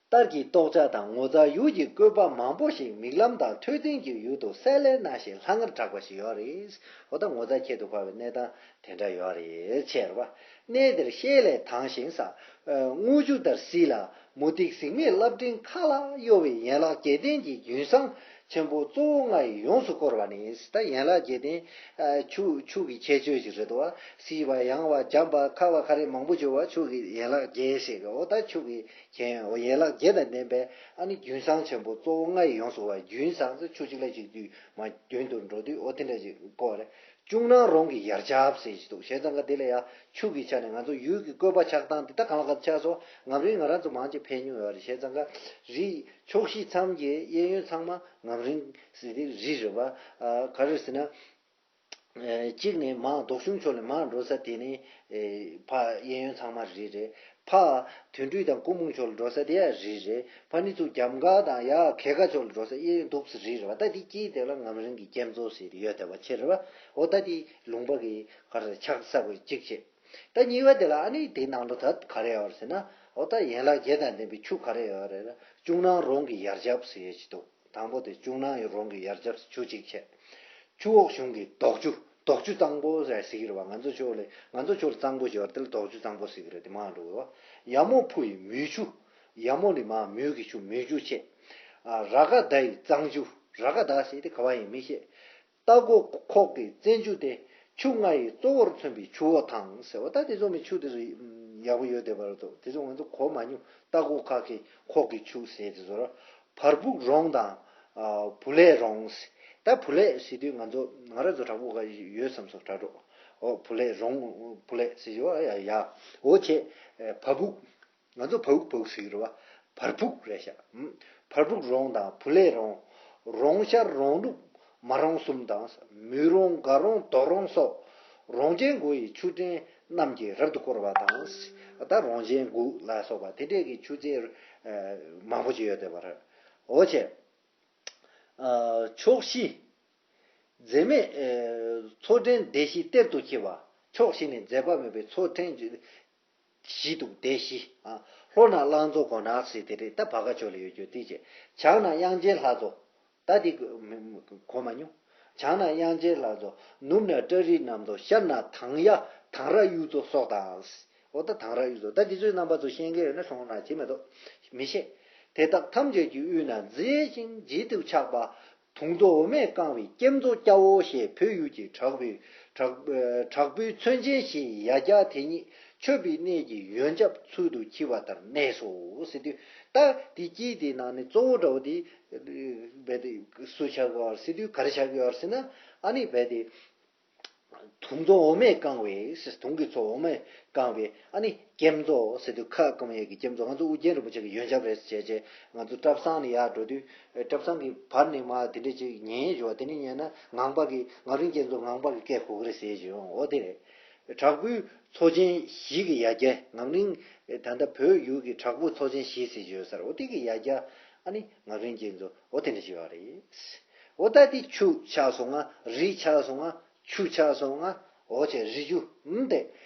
ལྟར་གྱི་རྟོགས་བྱ་དང་ངོ་མཚར་ཡུལ་གྱི་བཀོད་པ་མང་པོ་ཞིག་མིག་ལམ་དང་ཐོས་བརྩོན་གྱི་ཡུལ་དུ་གསལ་ལེར་སྣང་ཞིང་ལྷང་ངེར་གྲགས་པ་ཞིག་ཡོད་རེད། འོ་ད་ངོ་མཚར་ཁྱད་དུ་འཕགས་པའི་གནས་སྟངས་དེ་འདྲ་ཡོད་རེད་ཟེར་བ། གནས་དེར་ཤེལ་ལས་དྭངས་ཤིང་ས། དངུལ་ཆུ་ལྟར་བསིལ་ལ་མུ་ཏིག་ཟེགས་མའི་རླབས་སྤྲིན་མཁའ་ལ་གཡོ་བའི་ཡན་ལག་བརྒྱད་ལྡན་གྱི་རྒྱུན་བཟང་ཆེན་པོ་གཙོ་བོ་ལྔ་ཡིས་ཡོངས་སུ་བསྐོར་བ་ནི། ད་ཡན་ལག་བརྒྱད་ལྡན་ཆུ་ཆུ་གི་ཁྱད་ཆོས་ཤིག་རེད་དོ། བསིལ་བ་ཡང་བ་འཇམ་པ་ཁ་བ་ཁ་རེ་མང་པོ་བྱུང་བ་ཆུ་གི་ཡན་ལག་བརྒྱད་ཟེར་གི་འོ་ད་ཆུ་གི་ཁྱད་འོ་ཡན་ལག་བརྒྱད་དང་ལྡན་པའི་ཨ་ནི་རྒྱུན་བཟང་ཆེན་པོ་གཙོ་བོ་ལྔ་ཡིས་ཡོངས་སུ་བསྐོར་བ། རྒྱུན་བཟང་ཟེར་ཆུ་གཅིག་ལ་གཅིག་དུས་མ་རྒྱུན་དུ་འགྲོ་དུས་འོ་དེ་འདྲ་ཞིག་གོ་བ་རེད། གཅུང་ནང་རོང་གི་ཡར་ཆབ་ཟེར་ཞིག་འདུག་བྱས་ཙང་ཀ་དེ་ལ་ཡང་ཆུ་གི་ཆ་ནས་ང་ཚོ་ཡུལ་གྱི་བཀོད་པ་ཆགས་སྟངས་འདི་ད་གང་ལ་གང་ཆགས་སོང་། ངམ་རིང་ང་རང་ཚོ་མང་ཆེ་ཕེབས་མྱོང་ཡོད་རེད། བྱས་ཙང་ཀ་རི་ཕྱོགས་བཞི་མཚམས་བརྒྱད་གཡས་གཡོན་ཚང་མ་ངམ་རིང་ཟེར་དེ་རི་རེད་པ། ག་རེ་ཟེར་ན། གཅིག་ནས་མར་རྡོ་གཞུང་ཕྱོགས་ནས་མར་འགྲོ་ས་དེ་ནི་ཕ་གཡས་གཡོན་ཚང་མ་རི་རེད། ཕ་དོན་གྲུ་དང་སྐུ་འབུམ་ཕྱོགས་ལ་འགྲོ་ས་དེ་ཡང་རི་རེད། ཕ་ནི་ཚུར་རྒྱབ་འགག་དང་ཡར་གད་ཀ་ཕྱོགས་ལ་འགྲོ་ས་གཡས་གཡོན་འདུག་སེ་རི་རེད་པ། ད་དེ་དཀྱིལ་དེ་ལ་ངམ་རིང་གི་སྐྱེམས་མཚོ་ཟེར་ཡོད་བསྡད་པ་ཕྱིར་རེད་པ། འོ་ད་དེ་ལུང་པ་གི་ག་རེ་ཆགས་ས་བོ་གཅིག་བྱས། ད་གཉིས་པ་དེ་ལ་ཨ་ནི་དེའི་ནང་དུ་ད་ག་རེ་ཡོད་རེད་ཟེར་ན། འོ་ད་ཡན་ལག་བརྒྱད་དང་ལྡན་པའི་ཆུ་ག་རེ་ཡོད་རེད་ན། གཅུང་ནང་རོང་གི་ཡར་ཆབ་ཟེར་ཡས་ཅིག་འདུག་དང་པོ་དེ་གཅུང་ནང་རོང་གི་ཡར་ཆབ་ཟེར་ཆུ་གཅིག་བྱས། ཆུ་འོག་གཞུང་གི་རྡོག་ཆུ། རྡོག་ཆུ་གཙང་པོ་ཟེར་ཟེར་གི་རེད་པ། ང་ཚོ་ཕྱོགས་ལ་ང་ཚོ་ཕྱོགས་ལ་གཙང་པོ་ཞེས་པ་དེ་ལ་རྡོག་ཆུ་གཙང་པོ་ཟེར་གི་རེད། དེ་མང་འགྲོ་གི་རེད་པ། ཡ་མོ་ཕུ་ཡི་མུལ་ཆུ། ཡ་མོ་ནི་མར་མུལ་གྱི་ཆུ་མུལ་ཆུ་བྱས། ར་ཀ་ད་ཡི་གཙང་ཆུ། ར་ཀ་ད་ཟེར་དེ་ག་བ་ཡིན་མི་ཤེས། རྟ་མགོ་ཁོག་གི་བཙན་ཆུ་སྟེ། ཆུ་ལྔ་ཡིས་གཙོ་བོར་མཚོན་པའི་ཆུ་བོ་དང་ཟེར་བ། ད་དེ་ཚོ་མི་ཆུ་དེ་ཚོ་ཡག་པོ་ཡོད་བསྡད་པ་རེད་དོ། དེ་ཚོ་ང་ཚོ་གོ་མ་མྱོང་། རྟ་མགོ་ཁ་གི་ཁོག་གི་ཆུ་ཟེར་དེ་ཚོ་ར། བར་སྦུག་རོང་དང་། བུ་ལས་རོང་ཟེར། ད་བུ་ལས་ཟེར་དུས་ང་ཚོ་ང་རང་ཚོ་བྲག་ཕུག་ག་ཡོད་བསམ་སོང་དྲ་གྲོགས། འོ་བུ་ལས་རོང་བུ་ལས་ཟེར་ཡོད་ཡ་ཡ། འོ་བྱས། བ་སྦུག་ང་ཚོ་བ་སྦུག་བ་སྦུག་ཟེར་གྱི་རེད་པ། བར་སྦུག་རེད་ཤག་བར་སྦུག་རོང་དང་བུ་ལས་རོང་། རོང་ཤར་རོང་ནུབ་མ་རོང་གསུམ་དང་། མུལ་རོང་དགའ་རོང་རྡོ་རོང་སོགས། རོང་ཆེན་དགུ་ཡི་ཆུ་ཕྲན་རྣམས་ཀྱིས་རབ་ཏུ་བསྐོར་བ་དང་། ད་རོང་ཆེན་དགུ་ལ་སོགས་པ་དེ་འདྲས་ཀྱི་ཆུ་ཚན་མང་པོ་ཅིག་ཡོད་བསྡད་པ་རེད། འོ་བྱས། ཕྱོགས་བཞི། མཛེས་མེད་མཚོ་ཕྲན་སྡེ་བཞི་གཏེར་དུ་འཁྱིལ་བ། ཕྱོགས་བཞི་ནས་མཛེས་པ་མེད་པའི་མཚོ་ཕྲན་བཞི་འདུག་སྡེ་བཞི། ལྷོ་ན་གླང་མཚོ་སྒོ་ནག་ཟེར་དེ་རེད། ད་བར་ཀ་ཕྱོགས་ལ་ཡོད་རྒྱུ་དེ་བྱས། བྱང་ན་དབྱངས་ཅན་ལྷ་མཚོ། ད་དེ་གོ་མ་མྱོང་། བྱང་ན་དབྱངས་ཅན་ལྷ་མཚོ། ནུབ་ན་བཀྲ་རི་གནམ་མཚོ། ཤར་ན་དང་ཡ་དང་ར་གཡུ་མཚོ་སོགས་དང་། འོ་ད་དང་ར་གཡུ་མཚོ་ད་དེ་ཚོའི་རྣམ་པ་ཚོ་ཤེས་མཁན་ཡོད་ན་གསུང་རོགས་གནང་། བྱེད་མི་འདུག་མི་ཤེས། དེ་དག་ཐམས་ཅད་ཀྱི་དབུས་ན་མཛེས་ཤིང་བརྗིད་དུ་ཆགས་པ། དུང་མཚོ་འོ་མས་བཀང་བའི་སྐྱེམས་མཚོ་སྐྱ་བོ་ཞེས་བོད་ཡུལ་གྱི་བྲག་བུའི་བྲག་བྲག་བུའི་མཚོན་ཆེན་བཞིའི་ཡ་གྱལ་དེ་ཉིད་མཆོད་པའི་གནས་ཀྱི་ཡོན་ཆབ་ཚུལ་དུ་འཁྱིལ་བ་ལྟར་གནས་སོ་ཟེར་དུས། ད་དེ་དཀྱིལ་དེའི་ནང་ནས་གཙོ་བོ་འདྲ་བོ་དེ་རྦད་དེ་སུ་ཆགས་ཀྱི་ཡོད་རེད་ཟེར་དུས། ག་རེ་ཆགས་ཀྱི་ཡོད་རེད་ཟེར་ན། ཨ་ནི་རྦད་དེ་དུང་མཚོ་འོ་མས་བཀང་བའི་ཟེར། དུང་གི་མཚོ་འོ་མས་བཀང་བའི། ཨ་ནི་སྐྱེམས་མཚོ་ཟེར་དུས་ཁ་སྐོམ་ཡས་ཀྱི་སྐྱེམས་མཚོ། ང་ཚོ་ཨོ་རྒྱན་རིན་པོ་ཆེ་གི་ཡོན་ཆབ་རེད་ཟེར་བྱས་བྱས། ང་ཚོ་བཀྲ་བཟང་ནས་ཡར་འགྲོ་དུས་བཀྲ་བཟང་གི་བར་ནས་མར་དེ་འདྲས་ཅིག་ཉན་ཡོད། དེ་ནས་ཉན་ན་ངང་པ་གི། ངག་དབང་རྒྱ་མཚོ་ངང་པ་གི་སྐད་གོ་གི་རེད་ཟེར་བྱས་ཡོང་། འོ་དེ་རེད། དྲག་པོའི་མཚོ་ཆེན་བཞི་གི་ཡ་གྱལ། ངམ་རིང་། ད་ལྟ་བོད་ཡུལ་གྱི་དྲག་པོ་མཚོ་ཆེན་བཞི་ཟེར་བརྗོད་ས་རེད། འོ་དེ་གི་ཡ་གྱལ་ཨ་ནི་ངམ་རིང་རྒྱལ་མཚོ། འོ་དེ་འདྲ་ཞིག་ཡོད་རེད། འོ་ད་དེ་ཆུ་ཆགས་སོང་ང་། རི་ཆགས་སོང་ང་། ཆུ་ཆགས་སོང་ང་། འོ་བྱས་རི་ཆུ། ཨུམ་དེ།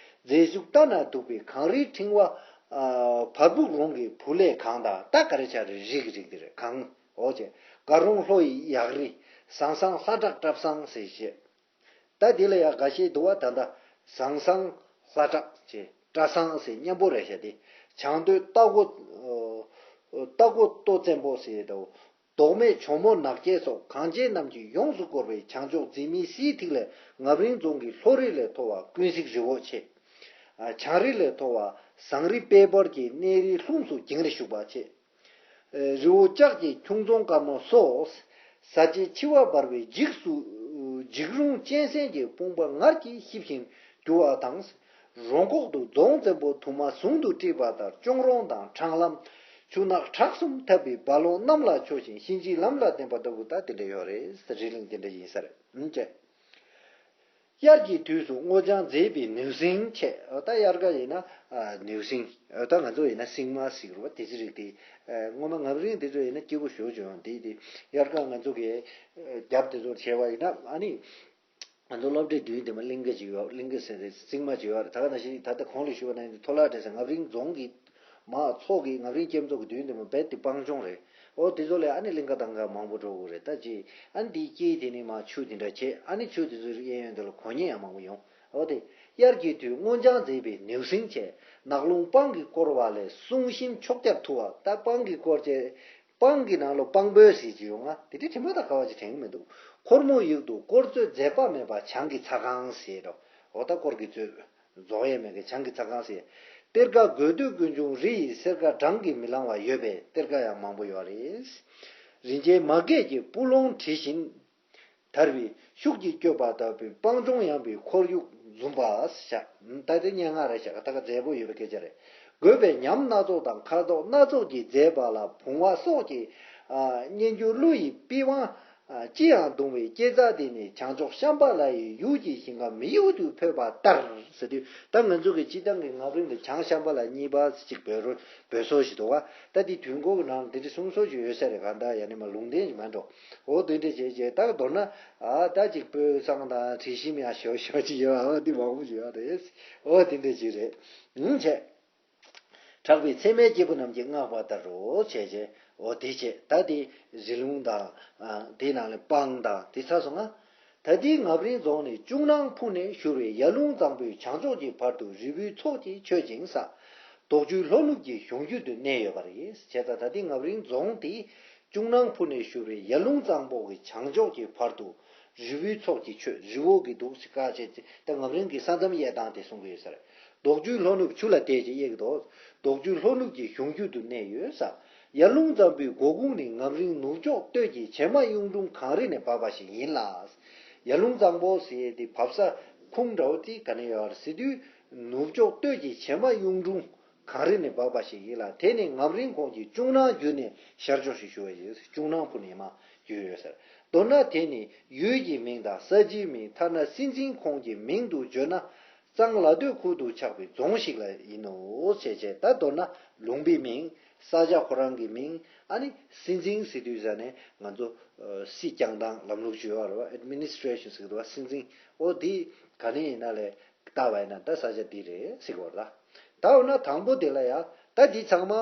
མཛེས་བཞུགས་ལྟ་ན་སྡུག་པའི་གངས་རིའི་ཕྲེང་བ། ཨ། བར་སྦུག་རོང་གི་བུ་ལས་གངས་དང་། ད་ག་རེ་ཆགས་རེད། རི་གི་རིགས་དེ་རེད། གངས། འོ་བྱས་དགའ་རོང་ལྷོ་ཡི་གཡག་རི། ཟང་ཟང་ལྷ་བྲག་བཀྲ་བཟང་ཟེར་བྱས། ད་འདི་ལ་ཡང་འགའ་ཤས་འདུག་པ། ད་ལྟ་ཟང་ཟང་ལྷ་བྲག་ཅེས་བཀྲ་བཟང་ཟེར་མཉམ་པོ་རེད་ཤག་དེ་བྱང་སྟོད་རྟ་མགོ། རྟ་མགོ་ལྟོ་བཙན་པོ་ཟེར་དང་། མདོག་མེད་གྱོག་མོ་ནག་སྐྱེས་སོགས་གངས་ཅན་རྣམས་ཀྱིས་ཡོངས་སུ་བསྐོར་བའི་བྱང་ཕྱོགས་མཛེས་མའི་སིའི་ཐིག་ལས། ངམ་རིང་རྫོང་གི་ལྷོ་རི་ལས་མཐོ་བ་ཀུན་གཟིགས་རི་བོ་ཆེ། བྱང་རི་ལས་མཐོ་བ་ཟངས་རི་པད་འབར་གྱི་གནས་རིའི་ལྷུམས་སུ་འགྱིང་རིང་བཞུགས་པ་ཆེ། རི་བོ་ལྕགས་ཀྱི་ཁྱུང་རྫོང་དཀར་མོ་སོགས། ཟ་བྱེད་འཆི་བ་འབར་བའི་འཇིགས་སུ། འཇིགས་རུང་གཅན་གཟན་གྱི་དཔུང་པ་ངར་གྱིས་གཤིབ་བཞིན་རྒྱུ་བ་དང་། རོང་ཁོག་ཏུ་རྫོང་བཙན་པོ་དུ་མ་ཟུང་དུ་དཀྲིས་པ་ལྟར་གཅོང་རོང་དང་འཕྲང་ལམ། ཆུ་ནགས་ཁྲག་གསུམ་འཐབ་པའི་རྦ་ཀློང་གནམ་ལ་འཕྱོ་ཞིང་གཤིན་རྗེའི་ལམ་ལ་བརྟེན་པ་ལྟ་བུ། ད་དེ་འདྲ་ཡོད་རེད། རི་གླིང་དེ་འདྲ་ཡིན་ས་རེད། ཨུམ་ཅེ། དབྱར་གྱི་དུས་སུ་སྔོ་ལྗང་མཛེས་པའི་ནེའུ་གསིང་ཆེ། ད་དབྱར་ཁ་ཡིན་ན་ནེའུ་གསིང་། ད་ང་ཚོ་ཡིན་ན་གསིང་དམར་ཟེར་གྱི་རེད་པ། དེ་ཚོའི་རིགས་དེ། སྔོན་མ་ངམ་རིང་དེ་ཚོ་ཡིན་ན་སྐྱིད་པོ་ཞེ་པོ་ཅིག་ཡོང་། དེ་དེ་དབྱར་ཁ་ང་ཚོ་གི་རྒྱབ་དེ་ཚོར་བྱས་པ་ཡིན་ན། ཨ་ནི་ང་ཚོ་སློབ་གྲྭའི་མདུན་དེ་མ་གླིང་ག་ཅིག་ཡོད། གླིང་ག་ཟེར་ཏེ་གསིང་དམར་ཅིག་ཡོད་རེད། ད་ག་ནང་བཞིན་ད་ལྟ་གོང་ལ་ཞུས་པ་ནང་བཞིན་མཐོ་ལ་འདྲ་ཟེར། ངམ་རིང་རྫོང་གི་མར་མཚོ་གི། ངམ་རིང་སྐྱེམས་མཚོ་གི་མདུན་དེ་མ་རྦད་དེ་སྤང་ལྗོངས་རེད། འོ་དེ་ཚོ་ལས་ཨ་ནི་གླིང་ག་དང་ག་མང་པོ་འགྲོ་དགོས་རེད། ད་ཅི་ཨ་ནི་དེའི་དཀྱིལ་དེ་ནས་མར་ཆུ་དེ་འདྲ་བྱས། ཨ་ནི་ཆུ་དེ་ཚོའི་གཡས་གཡོན་དེ་ལ་གོ་ཉེ་ཡང་མང་པོ་ཡོང་། འོ་དེ། དབྱར་གྱི་དུས་སྔོ་ལྗང་མཛེས་པའི་ནེའུ་གསིང་ཆེ། ནགས་ཀླུང་སྤང་གིས་བསྐོར་བ་ལས་བསུང་ཞིམ་ཕྱོགས་བརྒྱར་འཐུ་བ། ད་སྤང་གིས་བསྐོར་བྱས། སྤང་གི་ནང་ལོགས་སྤང་སྤོས་ཟེར་གྱི་ཡོད། ང་དེ་འདྲའི་དྲན་པ་ད་ག་བ་ཅིག་དྲན་གྱི་མི་འདུག་ཁོར་མོ་ཡུག་ཏུ་དཀོར་མཛོད་འཛད་པ་མེད་པ་བྱང་གི་ཚ་ཁང་ཟེར་རོ། འོ་ད་དཀོར་གྱི་མཛོད་རྫོགས་ཡས་མེད་མཁན་བྱང་གི་ཚ་ཁང་ཟེར། གཏེར་ཁ་དགོས་འདོད་ཀུན་འབྱུང་རི་ཡི་སེར་ཁ་བགྲང་གིས་མི་ལང་བ་ཡོད་པས་གཏེར་ཁ་ཡང་མང་པོ་ཡོད་རེད། རིན་ཆེན་མ་སྐྱེས་ཀྱི་སྤུ་ལོང་བྲིས་བཞིན། དར་བའི་ཤུགས་ཀྱིས་བསྐྱོད་པ་ལྟ་བུའི་སྤང་ལྗོངས་ཡངས་པའི་ཁོར་ཡུག་འཛུམ་པ་ཤར། ད་དེ་སྙན་ངག་རེད་ཤག་ད་ག་མཛེས་པོ་ཡོད་པའི་སྐད་ཆ་རེད། དགོས་པའི་ཉམས་སྣ་ཚོགས་དང་ཁ་དོག་སྣ་ཚོགས་ཀྱིས་མཛེས་པ་ལ་བུང་བ་སོགས་ཀྱི་སྙན་འགྱུར་གླུ་ཡི་པི་ཝང་ཅི་ཡང་གདུང་བའི་སྐྱེད་རྩ་དེ་ནི་བྱང་ཕྱོགས་ཤམ་བྷ་ལ་ཡི་ཡུལ་གྱི་ཞིང་ཁམས་མི་ཡུལ་དུ་འཕོས་པ་ལྟར་ཟེར་དུས། ད་ང་ཚོ་གི་སྤྱི་བཏང་གི་ངམ་རིང་ལ་བྱང་ཤམ་བྷ་ལ་གཉིས་པ་ཅིག་འབོད་རོ། འབོད་སྲོལ་ཞིག་འདུག་ག་ད་དེ་དུས་འཁོར་གྱི་ནང་ལ་དེ་འདྲའི་གསུང་སྲོལ་ཞིག་ཡོད་ས་རེད། གང་ལྟར་ཡང་ནི་མ་ལུང་བསྟན་ཞིག་མ་འགྲོ། འོ་དེ་འདྲ་བྱས་བྱས་ད་མདོར་ན། ཨ་ད་ཅིག་སྤོས་བཟང་དང་དྲི་ཞིམ་ཡང་ཞོ་ཞོ་ཅིག་ཡོད། འོ་འདི་མང་པོ་ཞིག་ཡོད་རེད། འོ་དེ་འདྲ་ཅིག་རེད། ཨུམ་བྱས། གྲགས་པའི་ཚད་མའི་སྐྱེས་བུ་རྣམས་ཀྱིས་བསྔགས་པ་ལྟར་རོ་བྱས་བྱས། འོ་དེ་བྱས། ད་དེ་རི་ལུང་དང་། ཨ་དེའི་ནང་ལ་སྤང་དང་དེ་ཚར་སོང་ང་། ད་ལྟའི་ངམ་རིང་རྫོང་ནི་ཅུང་ནང་ཕུ་ནས་བཞུར་བའི་ཡར་ཀླུང་གཙང་པོའི་བྱང་ཕྱོགས་ཀྱི་བར་དུ་རི་བོའི་ཚོགས་ཀྱིས་ཆོད་ཅིང་ས། རྡོ་རྒྱུད་ལྷོ་ནུབ་ཀྱི་གཞུང་རྒྱུད་དུ་གནས་ཡོད་པ་རེད། བྱས་ཙང་ད་ལྟའི་ངམ་རིང་རྫོང་དེ་ཅུང་ནང་ཕུ་ནས་བཞུར་བའི་ཡར་ཀླུང་གཙང་པོ་གི་བྱང་ཕྱོགས་ཀྱི་བར་དུ་རི་བོའི་ཚོགས་ཀྱིས་ཆོད། རི་བོ་གི་འདུག་སེ་བཀག་བྱས་ཏེ། ད་ངམ་རིང་གི་ས་མཚམས་དབྱེ་སྟངས་དེ་གསུང་གི་ཡོད་ས་རེད། རྡོ་རྒྱུད་ལྷོ་ནུབ། ཆུ་ལ་བལྟས་ཀྱི་དབྱེ་གི་འདུག་རྡོ་རྒྱུད་ལྷོ་ནུབ་ཀྱི་གཞུང་རྒྱུད་དུ་གནས་ཡོད་ས། ཡར་ཀླུང་གཙང་པོའི་མགོ་ཁུངས་ནི་ངམ་རིང་ནུབ་ཕྱོགས་སྟོད་ཀྱི་བྱེ་མ་གཡུང་དྲུང་གངས་རི་ནས་འབབ་པ་ཞིག་ཡིན་ལ། ཡར་ཀླུང་གཙང་པོ་ཟེར་ཡས་དེ་བབས་ས་ཁུངས་འདྲ་བོ་དེ་ག་ནས་ཡོད་རེད་ཟེར་དུས། ནུབ་ཕྱོགས་སྟོད་ཀྱི་བྱེ་མ་གཡུང་དྲུང་གངས་རི་ནས་འབབ་པ་ཞིག་ཡིན་ལ། དེ་ནི་ངམ་རིང་ཁོངས་ཀྱི་ཅུང་ནང་བརྒྱུད་ནས་ཤར་ཕྱོགས་ཤིག་ཞུ་བ་ཡིན། ཅུང་ནང་ཕུ་ནས་མར་བརྒྱུད་ཡོད་ཟེར། མདོར་ན་དེ་ནི་ཡུལ་གྱི་མིང་དང་ས་ཆའི་མིང་། ཐ་ན་སྲིད་འཛིན་ཁོངས་ཀྱི་མིང་དུ་བརྗོད་ན། གཙང་ལ་སྟོད་ཁུལ་དུ་ཆགས་པའི་རྫོང་ཞིག་ལ་ཡིན་ནོ་ཞེས་བྱས། ད་མདོར་ན་ལུང་པའི་མིང་། ས་ཆ་ཁོ་རང་གི་མིང་། ཨ་ནི་སྲིད་འཛིན་ཟེར་དུས་ས་ནས་ང་ཚོ་ཨ་སྲིད་སྐྱོང་སྟངས་ལམ་ལུགས་ཅིག་ཡོད་རེད་བ། ཨེཌ་མི་ནི་སི་ཊེ་ཤན་ཟེར་གི་འདུག་བ། སྲིད་འཛིན། འོ་དེ་ག་ནས་ཡིན་ན་ལས་བལྟ་བ་ཡིན་ན་ད་ས་ཆ་འདི་རེད་ཟེར་གི་ཡོད་རེད། ད་འོ་ན་དང་པོ་དེ་ལ་ཡ། ད་འདི་ཚང་མ་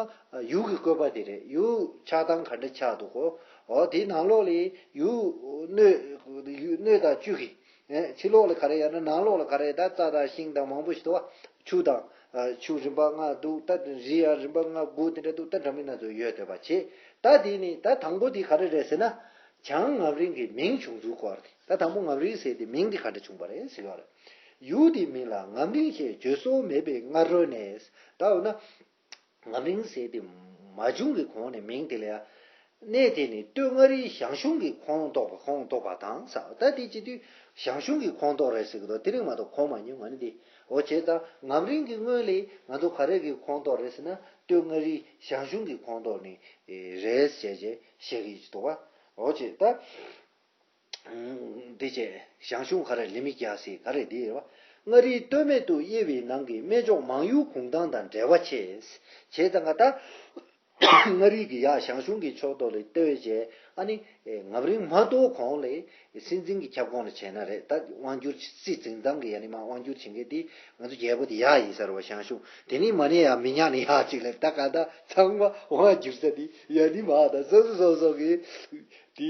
ཡུལ་གྱི་བཀོད་པ་དེ་རེད། ཡུལ་ཆགས་སྟངས་ག་འདྲ་ཆགས་འདུག་གོ། འོ་དེའི་ནང་ལོགས་ལ་ཡུལ་སྣོད། ཡུལ་སྣོད་དང་བཅུད་ཀྱི། ཨེ་ཕྱི་ལོགས་ལ་ག་རེ་ཡོད་ན་ནང་ལོགས་ལ་ག་རེ། ད་རྩྭ་དང་ཤིང་དང་མང་པོ་ཞིག་འདུག་བ། ཆུ་དང་། ཨ་ཆུ་རིམ་པ་ལྔ་འདུག་ད་རི་ཡང་རིམ་པ་ལྔ་དགུ་དེ་འདྲ་འདུག་ད་འདྲ་མིན་སྣ་ཚོགས་ཡོད་བསྡད་པ་བྱས། ད་དེ་ནི་ད་དང་པོ་དེ་ག་རེ་རེད་ཟེར་ན། བྱང་ངམ་རིང་གི་མིང་བྱུང་ཚུལ་སྐོར་དེ། ད་དང་པོ་ངམ་རིང་ཟེར་དེ་མིང་དེ་ག་འདྲ་བྱུང་བ་རེད་ཟེར་བ་རེད། ཡུལ་དེའི་མིང་ལ་ངམ་རིང་ཞེས་བརྗོད་སྲོལ་མེད་པའི་སྔ་རོལ་ནས། ད་འོ་ན། ངམ་རིང་ཟེར་དེ། མ་བྱུང་གི་གོང་ནས་མིང་དེ་ལ་ཡ། གནས་དེ་ནི་སྟོད་མངའ་རིས་ཞང་ཞུང་གི་ཁོངས་གཏོགས་པ་ཁོངས་གཏོགས་པ་དང་ས། ད་དེ་བྱེད་དུས་ཞང་ཞུང་གི་ཁོངས་གཏོགས་རེད་ཟེར་གི་འདུག་དེ་རིང་མ་གཏོགས་གོ་མ་མྱོང་ང་ནི་དེ། འོ་བྱས་ཙང་ངམ་རིང་གི་སྔོན་ལས་ང་ཚོ་ག་རེ་གི་ཁོངས་གཏོགས་རེད་ཟེར་ན་སྟོད་མངའ་རིས་ཞང་ཞུང་གི་ཁོངས་གཏོགས་ནི་རེད་ཟེར་བྱས་བཤད་གི་འདུག་བ། འོ་བྱས་ད། འདི་བྱས་ཞང་ཞུང་ག་རེ་ལི་མི་རྒྱ་སི་ག་རེ་འདི་རེད་བ། མངའ་རིས་སྟོད་སྨད་དུ་དབྱེ་བའི་ནང་གི་སྨད་ཕྱོགས་མང་ཡུལ་གུང་ཐང་དང་འབྲེལ་བ་ཆེ། བྱས་ཙང་ང་ད། མངའ་རིས་ཀྱི་ཡ་ཞང་ཞུང་གི་ཕྱོགས་གཏོགས་ལས་ལྟོས་བྱས་ཨ་ནི་ངམ་རིང་མ་གཏོགས་གོང་ལས་སྲིད་འཛིན་གྱི་ཁྱབ་ཁོངས་ལ་བྱས་ན་རེད། ད་དབང་སྒྱུར་སྲིད་འཛིན་སྟངས་ཀྱི་ཡ་ནི་མ་དབང་སྒྱུར་བྱེད་མཁན་དེ་ང་ཚོ་རྒྱལ་པོ་དེ་ཡ་ཡིན་ས་རེད་བ། ཞང་ཞུང་དེ་ནི་མ་ནས་ཡ་མི་ཉག་ནས་ཡ་གཅིག་ལས་ད་ག་ད་ཚང་མ་དབང་སྒྱུར་ས་དེ་ཡ་ནི་མ་ད་སོ་སོ་སོ་སོ་གི་དེ་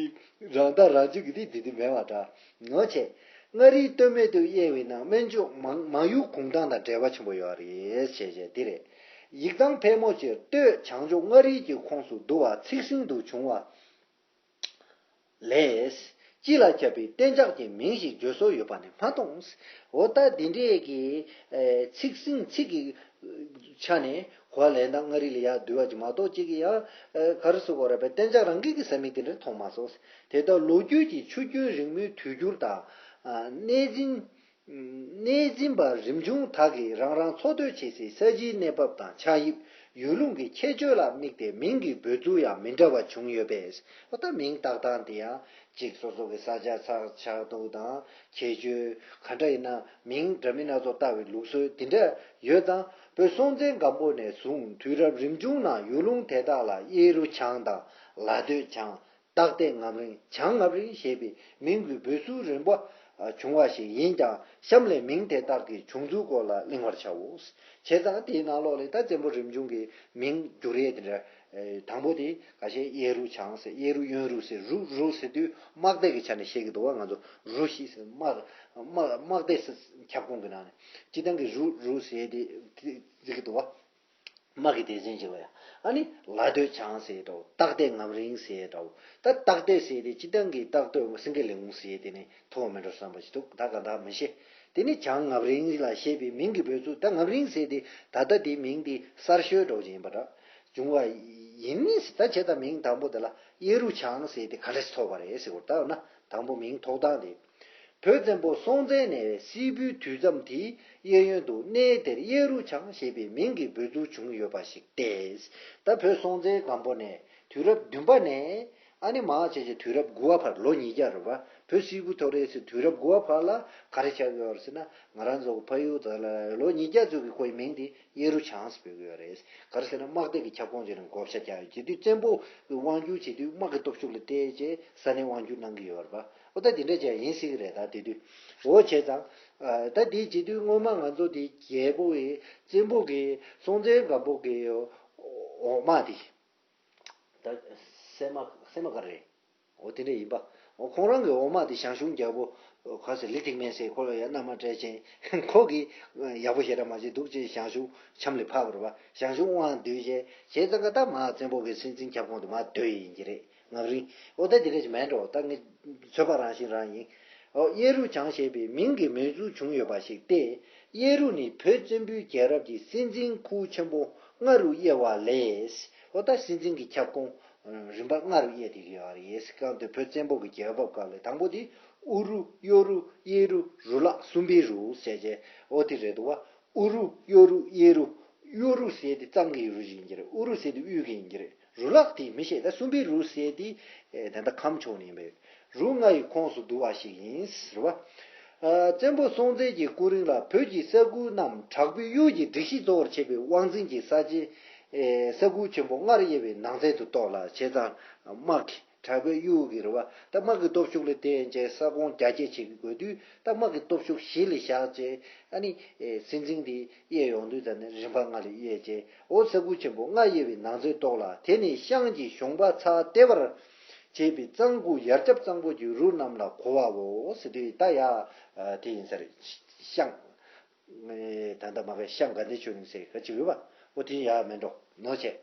རང་ཐག་རང་གཅོད་ཀྱི་དེ་དེ་དེ་མེད་པ་འདྲ་ངོ་ཆེ། མངའ་རིས་སྟོད་སྨད་དུ་དབྱེ་བའི་ནང་སྨད་ཕྱོགས་མང་མང་ཡུལ་གུང་ཐང་དང་འབྲེལ་བ་ཆེན་པོ་ཡོད་རེད་ཞེས་བྱས་འདི་རེད། ཡིག་ཚང་ཕལ་མོ་ཆེར་སྟོད་བྱང་ཕྱོགས་མངའ་རིས་ཀྱི་ཁོངས་སུ་བསྡུ་བ་ཚིག་ཟིན་དུ་བྱུང་བ་ལས། སྤྱི་ལ་ཁྱབ་པའི་གཏན་འཇགས་ཀྱི་མིང་ཞིག་བརྗོད་སྲོལ་ཡོད་པ་ནི་མ་མཐོང་། འོ་ད་འདི་འདྲས་ཀྱི་ཚིག་ཟིན་ཚིག་གི་ཆ་ནས་གོ་བ་ལེན་སྟངས་མངའ་རིས་ལ་ཡག་བསྡུས་པ་ཅིག་མ་གཏོགས་གཅིག་གི་ཡང་ག་རེ་ཟེར་དགོས་རེད་པས། གཏན་འཇགས་རང་གི་གི་ས་མིང་དེ་འདྲ་མཐོང་མ་སོང་། དེ་ལྟར་ལོ་རྒྱུས་ཀྱི་ཆུ་རྒྱུན་རིང་མོའི་དུས་འགྱུར་དང་། གནས་འཛིན། གནས་འཛིན་པ་རིམ་བྱུང་དག་གིས་རང་རང་འཚོ་སྡོད་བྱེད་སའི་ས་གཞིའི་གནས་བབ་དང་ཆགས་དབྱིབས། ཡུལ་ལུང་གི་ཁྱད་ཆོས་ལ་དམིགས་ཏེ་མིང་གི་འབོད་ཚུལ་ཡང་མི་འདྲ་བ་བྱུང་ཡོད་པས། འོ་ད་མིང་བཏགས་སྟངས་དེ་ཡང་གཅིག་སོ་སོ་གི་ས་ཆ་ཆགས་ཆགས་སྟངས་དང་ཁྱད་ཆོས་ག་འདྲ་ཡིན་ན་མིང་འདྲ་མིན་སྣ་ཚོགས་བཏགས་པའི་ལུགས་སྲོལ་དེ་འདྲ་ཡོད་ཙང་བོད་སྲོང་བཙན་སྒམ་པོ་ནས་བཟུང་དུས་རབས་རིམ་བྱུང་ནང་ཡུལ་ལུང་དེ་དག་ལ་གཡས་རུ་བྱང་དང་ལ་སྟོད་བྱང་། སྟག་སྟེ་ངམ་རིང་བྱང་ངམ་རིང་ཞེས་པའི་མིང་གི་འབོད་ཚུལ་རིམ་པ་བྱུང་བ་ཞིག་ཡིན་ཀྱང་གཤམ་ལས་མིང་དེ་དག་གི་བྱུང་ཚུལ་སྐོར་ལ་གླེང་བར་བྱའོ། བྱས་ཙང་དེའི་ནང་ལོགས་ལས་ད་བཙན་པོ་རིམ་བྱུང་གི་མིང་བསྒྱུར་ཡས་དེ་འདྲ། དང་པོ་དེ་ཁ་ཤས་གཡས་རུ་བྱང་ཟེར་གཡས་རུ་གཡོན་རུ་ཟེར་རུ་རུ་ཟེར་དུས་དམག་སྡེ་གི་ཆ་ནས་བཤད་ཀྱི་འདུག་བ། ང་ཚོ་རུ་བཞི་ཟེར་དམག་དམག་དམག་སྡེ་ཟེར་ཁྱབ་ཁོངས་ཀྱི་ནང་ནས་སྤྱི་བཏང་གི་རུ་རུ་ཟེར་དེ་བརྩི་གི་འདུག་བ། དམག་གི་སྡེ་ཚན་ཅིག་ལ་ཡང་ཨ་ནི་ལ་སྟོད་བྱང་ཟེར་འདྲ་བོ་སྟག་སྟེ་ངམ་རིང་ཟེར་འདྲ་བོ། ད་སྟག་སྟེ་ཟེར་དེ་སྤྱི་བཏང་གི་སྟག་སྟོད་སེང་གེ་ལེའུ་ཟེར་དེ་ནི་ཐོག་མེད་འགྲོ་བསམ་པ་ཞིག་འདུག་ད་ག་འདྲ་མི་ཤེས། དེ་ནི་བྱང་ངམ་རིང་ལ་བཤད་པའི་མིང་གི་འབོད་ཚུལ། ད་ངམ་རིང་ཟེར་དེ་ད་ལྟ་དེའི་མིང་དེ་གསར་ཤོས་འདྲ་བོ་ཅིག་ཡིན་པ་འདྲ་བྱུང་བ་ཡིན་ནི། ད་བྱས་ད་མིང་དང་པོ་དེ་ལ་གཡས་རུ་བྱང་ཟེར་དེ་ག་འདྲས་ཐོགས་པ་རེད་ཟེར་བ། ད་འོ་ན་དང་པོ་མིང་ཐོགས་སྟངས་དེ། བོད་བཙན་པོ་སྲོང་བཙན་ནས་སིལ་བུའི་དུས་མཚམས་དེའི་གཡས་གཡོན་དུ་གནས་དེར་གཡས་རུ་བྱང་ཞེས་པའི་མིང་གི་འབོད་ཚུལ་བྱུང་ཡོད་པ་ཞིག་སྟེ། ད་བོད་སྲོང་བཙན་སྒམ་པོ་ནས་དུས་རབས་བདུན་པ་ནས་ཨ་ནི་མང་ཆེ་ཆེ་དུས་རབས་དགུ་པ་བར་ལོ་ཉིས་བརྒྱ་རེད་བ། བོད་སིལ་བུ་ཐོར་རེད་ཟེར་དུས་རབས་དགུ་པ་བར་ལ་ག་རེ་ཆགས་ཡོད་རེད་ཟེར་ན་ང་རང་ཚོ་གི་ཕ་ཡུལ་དག་ལ་ལོ་ཉིས་བརྒྱ་ཚོད་ཀྱི་ཁོའི་མིང་དེ་གཡས་རུ་བྱང་ཟེར་འབོད་ཀྱི་ཡོད་རེད། ག་རེ་ཟེར་ན་དམག་སྡེ་གི་ཁྱབ་ཁོངས་ཅིག་ནང་བགོ་བཤའ་རྒྱག་ཡོད། བྱེད་དུས་བཙན་པོ་གི་དབང་སྒྱུར་བྱེད་དུས་དམག་གི་སྟོབས་ཤུགས་ལ་བལྟས་རྗེས་ས་གནས་དབང་སྒྱུར་གནང་གི་ཡོད་རེད་པ། འོ་ད་དེ་འདྲ་ཅིག་ཡིན་སྲིད་ཀྱི་རེད། ད་དེ་དུས་འོ་བྱས་ཙང་ད་དེའི་བྱེད་དུས་སྔོན་མ་ང་ཚོ་དེ་རྒྱལ་པོ་ཡི་བཙན་པོ་གི་སྲོང་བཙན་སྒམ་པོ་གི་འོག་མ་དེ་ད་སད་མ་སད་མ་ག་རེ་རེད། འོ་དེ་འདྲ་ཡིན་པ། འོ་ཁོང་རང་གི་འོག་མ་དེ་ཞང་ཞུང་རྒྱལ་པོ་ག་ཟེར་ལི་ཐིག་མེན་ཟེར། ཁོ་ལ་ཡ་མནའ་མ་སྤྲད་ཅིང་ཁོ་གིས་ཡག་པོ་ཞེ་དྲག་མ་བྱེད་འདུག་ཅེས་ཞང་ཞུང་འཆམ་ལ་ཕབ་པ་རེད་པ། ཞང་ཞུང་དབང་བསྡུས་བྱས་བྱས་ཙང་ཀ་ད་མ་བཙན་པོ་གི་སྲིད་འཛིན་ཁྱབ་ཁོངས་དེ་མ་སྡོད་ཡིན་གྱི་རེད། ངམ་རིང་འོ་ད་དེ་འདྲ་ཅིག་མེད་འགྲོ། ད་ངས་ཚོད་དཔག་རང་བཞིན་རང་ཡིན། འོ་གཡས་རུ་བྱང་ཞེས་པའི་མིང་གི་འབོད་ཚུལ་བྱུང་ཡོད་པ་ཞིག་སྟེ། གཡས་རུ་ནི་བོད་བཙན་པོའི་རྒྱལ་རབས་ཀྱི་སྲིད་འཛིན་ཁུལ་ཆེན་པོ་ལྔ་རུ་དབྱེ་བ་ལས། འོ་ད་སྲིད་འཛིན་གྱི་ཁྱབ་ཁོངས་རིམ་པ་ལྔ་རུ་དབྱེ་དེ་ཡོད་རེད། གང་དུ་བོད་བཙན་པོ་གི་རྒྱལ་བབ་སྐབས་ལ་དང་པོ་དེ་དབུ་རུ་གཡོ་རུ་གཡས་རུ་རུ་ལག་གསུམ་པའི་རུ་ཟེར་བྱས་འོ་དེ་རེད་འདུག་བ། དབུ་རུ་གཡོ་རུ་གཡས་རུ། གཡོ་རུ་ཟེར་དེ་གཙང་གི་རུ་ཞིག་ཡིན་གྱི་རེད། དབུ་རུ་ཟེར་དེ་དབུས་ཀྱི་ཡིན་གྱི་རེད། རུ་ལག་དེ་མི་ཤེས། ད་གསུམ་པའི་རུ་ཟེར་དེ་ད་ལྟ་ཁམས་ཕྱོགས་ནས་ཡིན་པས། རུ་ལྔ་ཡི་ཁོངས་སུ་བསྡུ་བ་ཞིག་ཡིན་ཟེར་བ། བཙན་པོ་སྲོང་བཙན་གྱི་སྐུ་རིང་ལ་བོད་ཀྱི་ས་ཁུལ་རྣམས་དྲག་པོའི་གཡུལ་གྱི་སྒྲིག་གཞི་གཙོ་བོར་བྱས་པའི་དབང་འཛིན་གྱི་ས་ཆའི་ས་ཁུལ་ཆེན་པོ་ལྔར་དབྱེ་བའི་ནང་ཚན་དུ་གཏོགས་ལ། བྱས་ཙང་དམག་གི་དྲག་པོའི་གཡུལ་གྱི་རེད་བ། ད་དམག་གི་སྟོབས་ཤུགས་ལ་བརྟེན་བྱས་ས་ཁོངས་རྒྱ་སྐྱེད་བྱེད་དགོས་དུས་ད་དམག་གི་སྟོབས་ཤུགས་གཞི་ལ་བཞག་བྱས་ཨ་ནི་སྲིད་འཛིན་དེ་དབྱེ་ཡོང་དུས་ད་ནི་རིམ་པ་ལྔ་ལ་དབྱེ་བྱས་འོ་ས་ཁུལ་ཆེན་པོ་ལྔ་དབྱེ་བའི་ནང་ཚན་གཏོགས་ལ། དེ་ནི་ཤངས་ཀྱི་གཞོང་པ་ཚ་ལྟེ་བར་བྱས་པའི་གཙང་དགུ་ཡར་རྒྱབ་གཙང་པོ་གྱི་རུ་རྣམས་ལ་གོ་བའོ་ཟེར་དུས་ད་ཡ་དེ་ཡིན་ས་རེད། ཤངས་ད་ལྟ་མ་གི་ཤངས་དགའ་ལྡན་ཆོས་གླིང་ཟེར་ག་ཅིག་ཡོད་པ་འོ་དེ་ཡ་མེད་འགྲོ་ནོ་བྱས།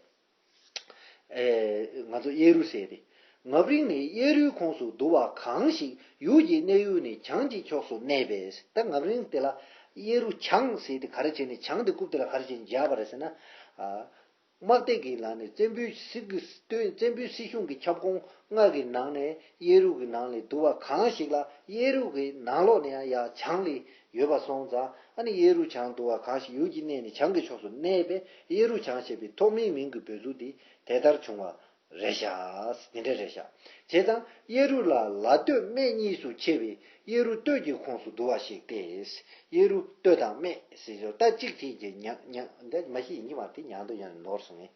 ཨེ། ང་ཚོ་གཡས་རུ་ཟེར་ཏེ། ངམ་རིང་ནི་གཡས་རུའི་ཁོངས་སུ་བསྡུ་བ་གང་ཞིག་ཡུལ་གྱི་གནས་ཡུལ་ནི་བྱང་གི་ཕྱོགས་སུ་གནས་པས། ད་ངམ་རིང་དེ་ལ་གཡས་རུ་བྱང་ཟེར་ཏེ་ག་རེ་བྱས་ནས་བྱང་དེ་རྐུབ་དེ་ལ་ག་རེ་བྱས་ནས་འཇགས་པ་རེད་ཟེར་ན། ཨ། དམག་སྡེ་གི་ལ་ནས་བཙན་པོའི་སྲིད་ཀྱི་སྟོད་བཙན་པོའི་སྲིད་གཞུང་གི་ཁྱབ་ཁོངས་ལྔ་གི་ནང་ནས་གཡས་རུ་གི་ནང་ལས་འདུ་བ་གང་ཞིག་ལ་གཡས་རུ་གི་ནང་ལོགས་ནས་ཡང་ཡང་བྱང་ལས་ཡོད་པ་སོང་ཙང་ཨ་ནི་གཡས་རུ་བྱང་འདུ་བ་གང་ཞིག་ཡུལ་གྱི་གནས་ནས་བྱང་གི་ཕྱོགས་སུ་གནས་པས་གཡས་རུ་བྱང་ཞེས་པའི་ཐོག་མའི་མིང་གི་འབོད་ཚུལ་དེ་དེ་ལྟར་བྱུང་བ་རེད་ཤག་དེ་འདྲ་རེད་ཤག་བྱས་ཙང་གཡས་རུ་ལ་ལ་སྟོད་སྨད་གཉིས་སུ་ཕྱེ་བའི་གཡས་རུ་སྟོད་ཀྱི་ཁོངས་སུ་འདུ་བ་ཞིག་སྟེ། གཡས་རུ་སྟོད་དང་སྨད་ཟེར་ཞོར་ད་གཅིག་གཅིག་གི་ཉང་ཉང་འདི་མ་གཞི་ཡིན་གྱི་མ་རེད་དེ་ཉང་དུ་ཡང་ནོར་སོང་ངས།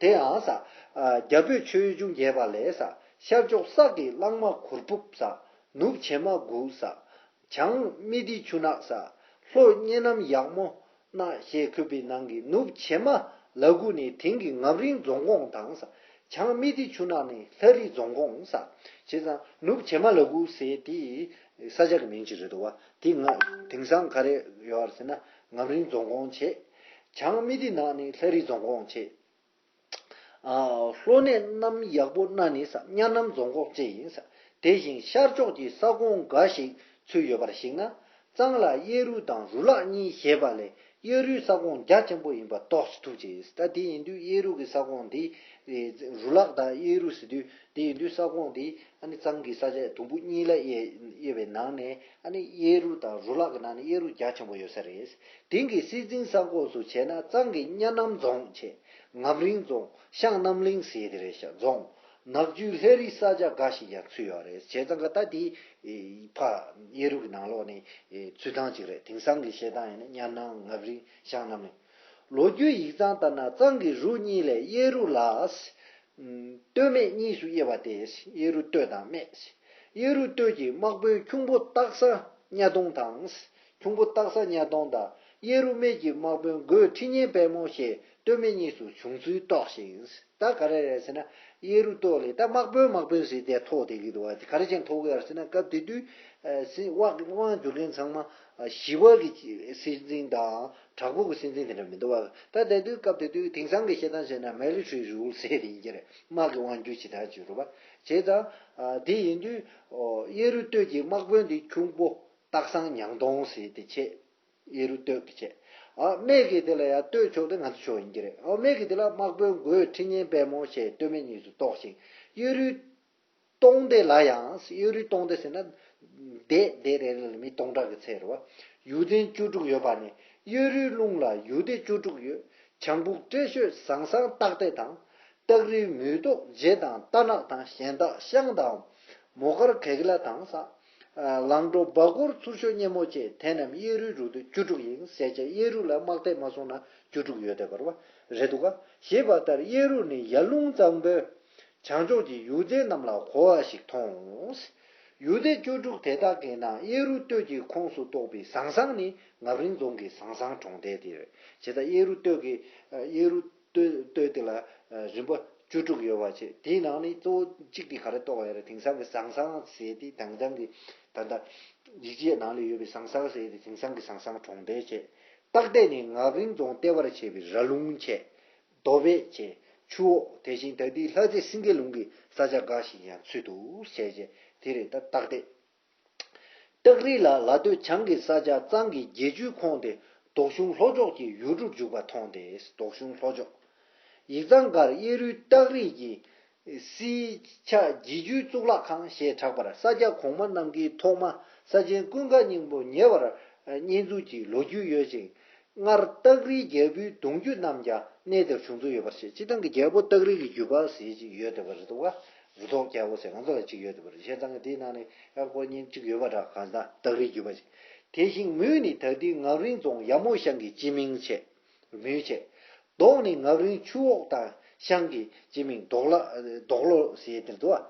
དེ་ཡང་ས། རྒྱ་བོད་ཆོས་འབྱུང་རྒྱས་པ་ལས་ས། ཤར་ཕྱོགས་སག་གི་གླང་མ་གུར་ཕུབ་ས། ནུབ་བྱེ་མ་དགུ་ས། བྱང་སྨི་ཏི་ཆུ་ནག་ས། ལྷོ་གཉན་ནམ་ཡག་མོ་ན་ཞེས་འཁོད་པའི་ནང་གི་ནུབ་བྱེ་མ་ལ་དགུ་ནི་དེང་གི་ངམ་རིང་རྫོང་ཁོངས་དང་ས། བྱང་སྨི་ཏི་ཆུ་ནག་ནི་ལྷ་རི་རྫོང་ཁོངས་ས། བྱས་ཙང་ནུབ་བྱེ་མ་ལ་དགུ་ཟེར་དེ་ས་ཆ་གི་མིང་ཅིག་རེད་འདུག་བ། དེ་ང་དེང་སང་ག་རེ་ཡོད་རེད་ཟེར་ན་ངམ་རིང་རྫོང་ཁོངས་བྱས། བྱང་སྨི་ཏི་ནག་ནི་ལྷ་རི་རྫོང་ཁོངས་བྱས། ལྷོ་གནས་གནམ་ཡག་པོ་ན་ནི་ས་གཉའ་ནམ་རྫོང་ཁོངས་བཅས་ཡིན་ས། དེ་བཞིན་ཤར་ཕྱོགས་ཀྱི་ས་ཁོངས་འགའ་ཞིག་ཚུད་ཡོད་པར་གཞིགས་ན། གཙང་ལ་གཡས་རུ་དང་རུ་ལག་གཉིས་བཞེས་པ་ལས་གཡས་རུའི་ས་ཁོངས་རྒྱ་ཆེན་པོ་ཡིན་པ་རྟོགས་ཐུབ་ཅེས། ད་དེ་ཡིན་དུས་གཡས་རུ་གི་ས་ཁོངས་འདི་རུ་ལག་དང་གཡས་རུ་ཟེར་དུས་དེ་ཡིན་དུས་ས་ཁོངས་འདི་ཨ་ནི་གཙང་གི་ས་ཆ་དུམ་བུ་གཉིས་ལ་དབྱེ་དབྱེ་བའི་ནང་ནས་ཨ་ནི་གཡས་རུ་དང་རུ་ལག་གི་ནང་ནས་གཡས་རུ་རྒྱ་ཆེན་པོ་ཡོད་ས་རེད། དེང་གི་སྲིད་འཛིན་ས་ཁོངས་སུ་བྱས་ན་གཙང་གི་གཉའ་ནམ་རྫོང་བྱས། ངམ་རིང་རྫོང་ཤང་རྣམ་གླིང་ཟེར་དེ་རེད་ཤག་རྫོང་། ནག་ཆུའི་ལྷ་རི་ས་ཆ་འགའ་ཞིག་ཀྱང་ཚུད་ཡོད་རེད། བྱས་ཙང་ག་ད་དེ་ཕ་གཡས་རུ་གི་ནང་ལོགས་ནས་ཚུད་སྟངས་ཅིག་རེད། དེང་སང་གི་བཤད་སྟངས་ཡིན་ན་གཉའ་ནང་ངམ་རིང་ཤང་རྣམ་གླིང་། ལོ་རྒྱུས་ཡིག་ཚང་ལྟར་ན་གཙང་གི་རུ་གཉིས་ལས་གཡས་རུ་ལ། སྟོད་སྨད་གཉིས་སུ་དབྱེ་བ་སྟེ། གཡས་རུ་སྟོད་དང་སྨད། གཡས་རུ་སྟོད་ཀྱི་དམག་དཔོན་ཁྱུང་པོ་སྟག་ཟ་གཉའ་གདོང་དང་། ཁྱུང་པོ་སྟག་ཟ་གཉའ་གདོང་དང་གཡས་རུ་སྨད་ཀྱི་དམག་དཔོན་རྒོད་ཁྲི་གཉན་པད་མོ་ཞེས་སྟོད་སྨད་གཉིས་སུ་བྱུང་ཚུལ་རྟོགས་ཤིང་། ད་ག་རེ་རེད་ཟེར་ན་གཡས་རུ་སྟོད་ལས་ད་དམག་དཔོན་དམག་དཔོན་ཟེར་ཏེ་ཐོགས་བསྡད་ཀྱི་འདུག་བ། དེ་ག་རེ་བྱས་ཐོགས་ཀྱི་ཡོད་ཟེར་ན་སྐབས་དེ་དུས་སྲིད་དབང་དབང་བསྒྱུར་མཁན་ཚང་མ་ཞི་བ་གི་སྲིད་འཛིན་དང་དྲག་པོ་གི་སྲིད་འཛིན་དེ་འདྲ་མི་འདུག་བ། ད་དེ་དུས་སྐབས་དེ་དུས་དེང་སང་གི་བཤད་སྟངས་བྱས་ན་མི་ལི་ཊི་རི་རུལ་ཟེར་དེ་ཡིན་གྱི་རེད། དམག་གི་དབང་སྒྱུར་བྱེད་སྟངས་བྱེད་རུ་བ། བྱས་ཙང་། དེ་ཡིན་དུས། གཡས་རུ་སྟོད་ཀྱི་དམག་དཔོན་དེ་ཁྱུང་པོ་སྟག་ཚང་ཉང་སྟོང་ཟེར་དེ་བྱས། གཡས་རུ་སྟོད་ཀྱི་བྱས། ཨ་སྨད་ཀྱི་དེ་ལ་ཡང་སྟོད་ཕྱོགས་དེ་ང་ཚོ་ཕྱོགས་ཡིན་གྱི་རེད། ཨ་སྨད་ཀྱི་དེ་ལ་དམག་དཔོན་རྒོད་ཁྲི་གཉན་པད་མོ་ཞེས་སྟོད་སྨད་གཉིས་སུ་གཏོགས་ཤིང་། གཡས་རུའི་སྟོང་སྡེ་ལ་ཡང་གཡས་རུའི་སྟོང་སྡེ་ཟེར་ན། སྡེ་སྡེ་རེ་རེ་ལ་མི་སྟོང་ཕྲག་གི་ཚད་རེད་བ། ཡུལ་ཚན་བཅུ་དྲུག་ཡོད་པ་ནི་གཡས་རུའི་ཀླུང་ལ་ཡུལ་སྡེ་བཅུ་དྲུག་ཡོད། བྱང་ཕུག་བཀྲེས་ཤོད་ཟང་ཟང་སྟག་སྡེ་དང་། སྟག་རི་མུས་ཏོག་རྗེ་དང་རྟ་ནག་དང་གཞན་དག་ཤང་དང་། མོ་དཀར་གེག་ལ་དང་ས། ལང་གྲོ་སྦ་གོར་ཚུར་ཤོད་སྙེ་མོ་བཅས་དེ་རྣམས་གཡས་རུའི་རུ་སྡེ་བཅུ་དྲུག་ཡིན་ཟེར་བྱས་གཡས་རུ་ལ་དམག་སྡེ་མ་སོང་ན་བཅུ་དྲུག་ཡོད་བསྡད་པ་རེད་བ། རེད་འདུག་ག་ཞེས་པ་ལྟར་གཡས་རུ་ནི་ཡར་ཀླུང་གཙང་པོའི་བྱང་ཕྱོགས་ཀྱི་ཡུལ་ཚན་རྣམས་ལ་གོ་བ་ཞིག་མཐོང་། ཡུལ་སྡེ་བཅུ་དྲུག་དེ་དག་གི་ནང་གཡས་རུ་སྟོད་ཀྱི་ཁོངས་སུ་གཏོགས་པའི་ཟང་ཟང་ནི་ངམ་རིང་རྫོང་གི་ཟང་ཟང་གྲོང་རྡལ་དེ་རེད། བྱས་ཙང་གཡས་རུ་སྟོད་ཀྱི་གཡས་རུ་སྟོད་སྟོད་དེ་ལ་རིམ་པ་བཅུ་དྲུག་ཡོད་པ་བྱས། དེའི་ནང་ནས་གཙོ་བོ་གཅིག་དེ་ག་རེ་གཏོགས་ཡོད་རེད། དེང་སང་གི་ཟང་ཟང་ཟེར་དེ་དེང་སང་གི་ད་ལྟ་ཡིག་ཆའི་ནང་ལ་ཡོད་པའི་ཟང་ཟང་ཟེར་དེ་དེང་སང་གི་ཟང་ཟང་གྲོང་རྡལ་བྱས། སྟག་སྡེ་ནི་ངམ་རིང་རྫོང་ལྟེ་བར་བྱས་པའི་ར་ལུང་བྱས། རྡོ་བེད་བྱས། ཆུ་འོག་དེ་བཞིན་ད་ལྟའི་ལྷ་རྩེ་སེང་གེ་ལུང་གི་ས་ཆ་འགའ་ཞིག་ཡང་ཚུད་འདུག་ཟེར་བྱས་དེ་རེད། ད་སྟག་སྡེ། སྟག་རི་ལ་ལ་སྟོད་བྱང་གི་ས་ཆ་གཙང་གི་བརྒྱད་ཅུའི་ཁོངས་ཏེ་དོག་གཞུང་ལྷོ་ཕྱོགས་ཀྱི་ཡུལ་གྲུར་འཇུག་པ་མཐོང་སྟེ། དོག་གཞུང་ལྷོ་ཕྱོགས། ཡིག་ཚང་འགར་གཡས་རུའི་སྟག་རི་གི་སིའི་ཆ་བརྒྱད་ཅུའི་གཙུག་ལག་ཁང་ཞེས་གྲགས་པར་ས་སྐྱ་གོང་མ་རྣམས་ཀྱིས་ཐོག་མ་ས་ཆེན་ཀུན་དགའ་སྙིང་པོ་ཉེ་བར་བསྙེན་བཙུགས་ཀྱི་ལོ་རྒྱུས་ཡོད་ཅིང་། སྔར་སྟག་རིའི་རྒྱལ་པོའི་གདུང་རྒྱུད་རྣམས་ཀྱང་གནས་དེར་བྱུང་ཚུལ་ཡོད་པར་བཤད། སྤྱིར་བཏང་གི་རྒྱལ་པོ་སྟག་རི་གི་རྒྱུད་པ་ཟེར་ཅིག་ཡོད་བསྡད་པ་རེད་འདུག་བ། རུ་ཐོག་རྒྱལ་པོ་ཟེར་ང་ཚོ་ལ་ཅིག་ཡོད་བསྡད་པ་རེད། བྱས་ཙང་དེའི་ནང་ནས་ཡག་པོ་ཉིན་གཅིག་ཡོད་པ་འདྲ། གང་ལྟར་སྟག་རིའི་རྒྱུད་པ་ཅིག་དེ་བཞིན་མུས་ནི་ད་ལྟའི་ངམ་རིང་རྫོང་ཡ་མོ་ཤང་གི་སྤྱི་མིང་བྱས། མུས་བྱས། རྡོག་ནི་ངམ་རིང་ཆུ་འོག་དང་ཤང་གི་སྤྱི་མིང་རྡོག་ལ་རྡོག་ལོ་ཟེར་དེར་འདུག་བ།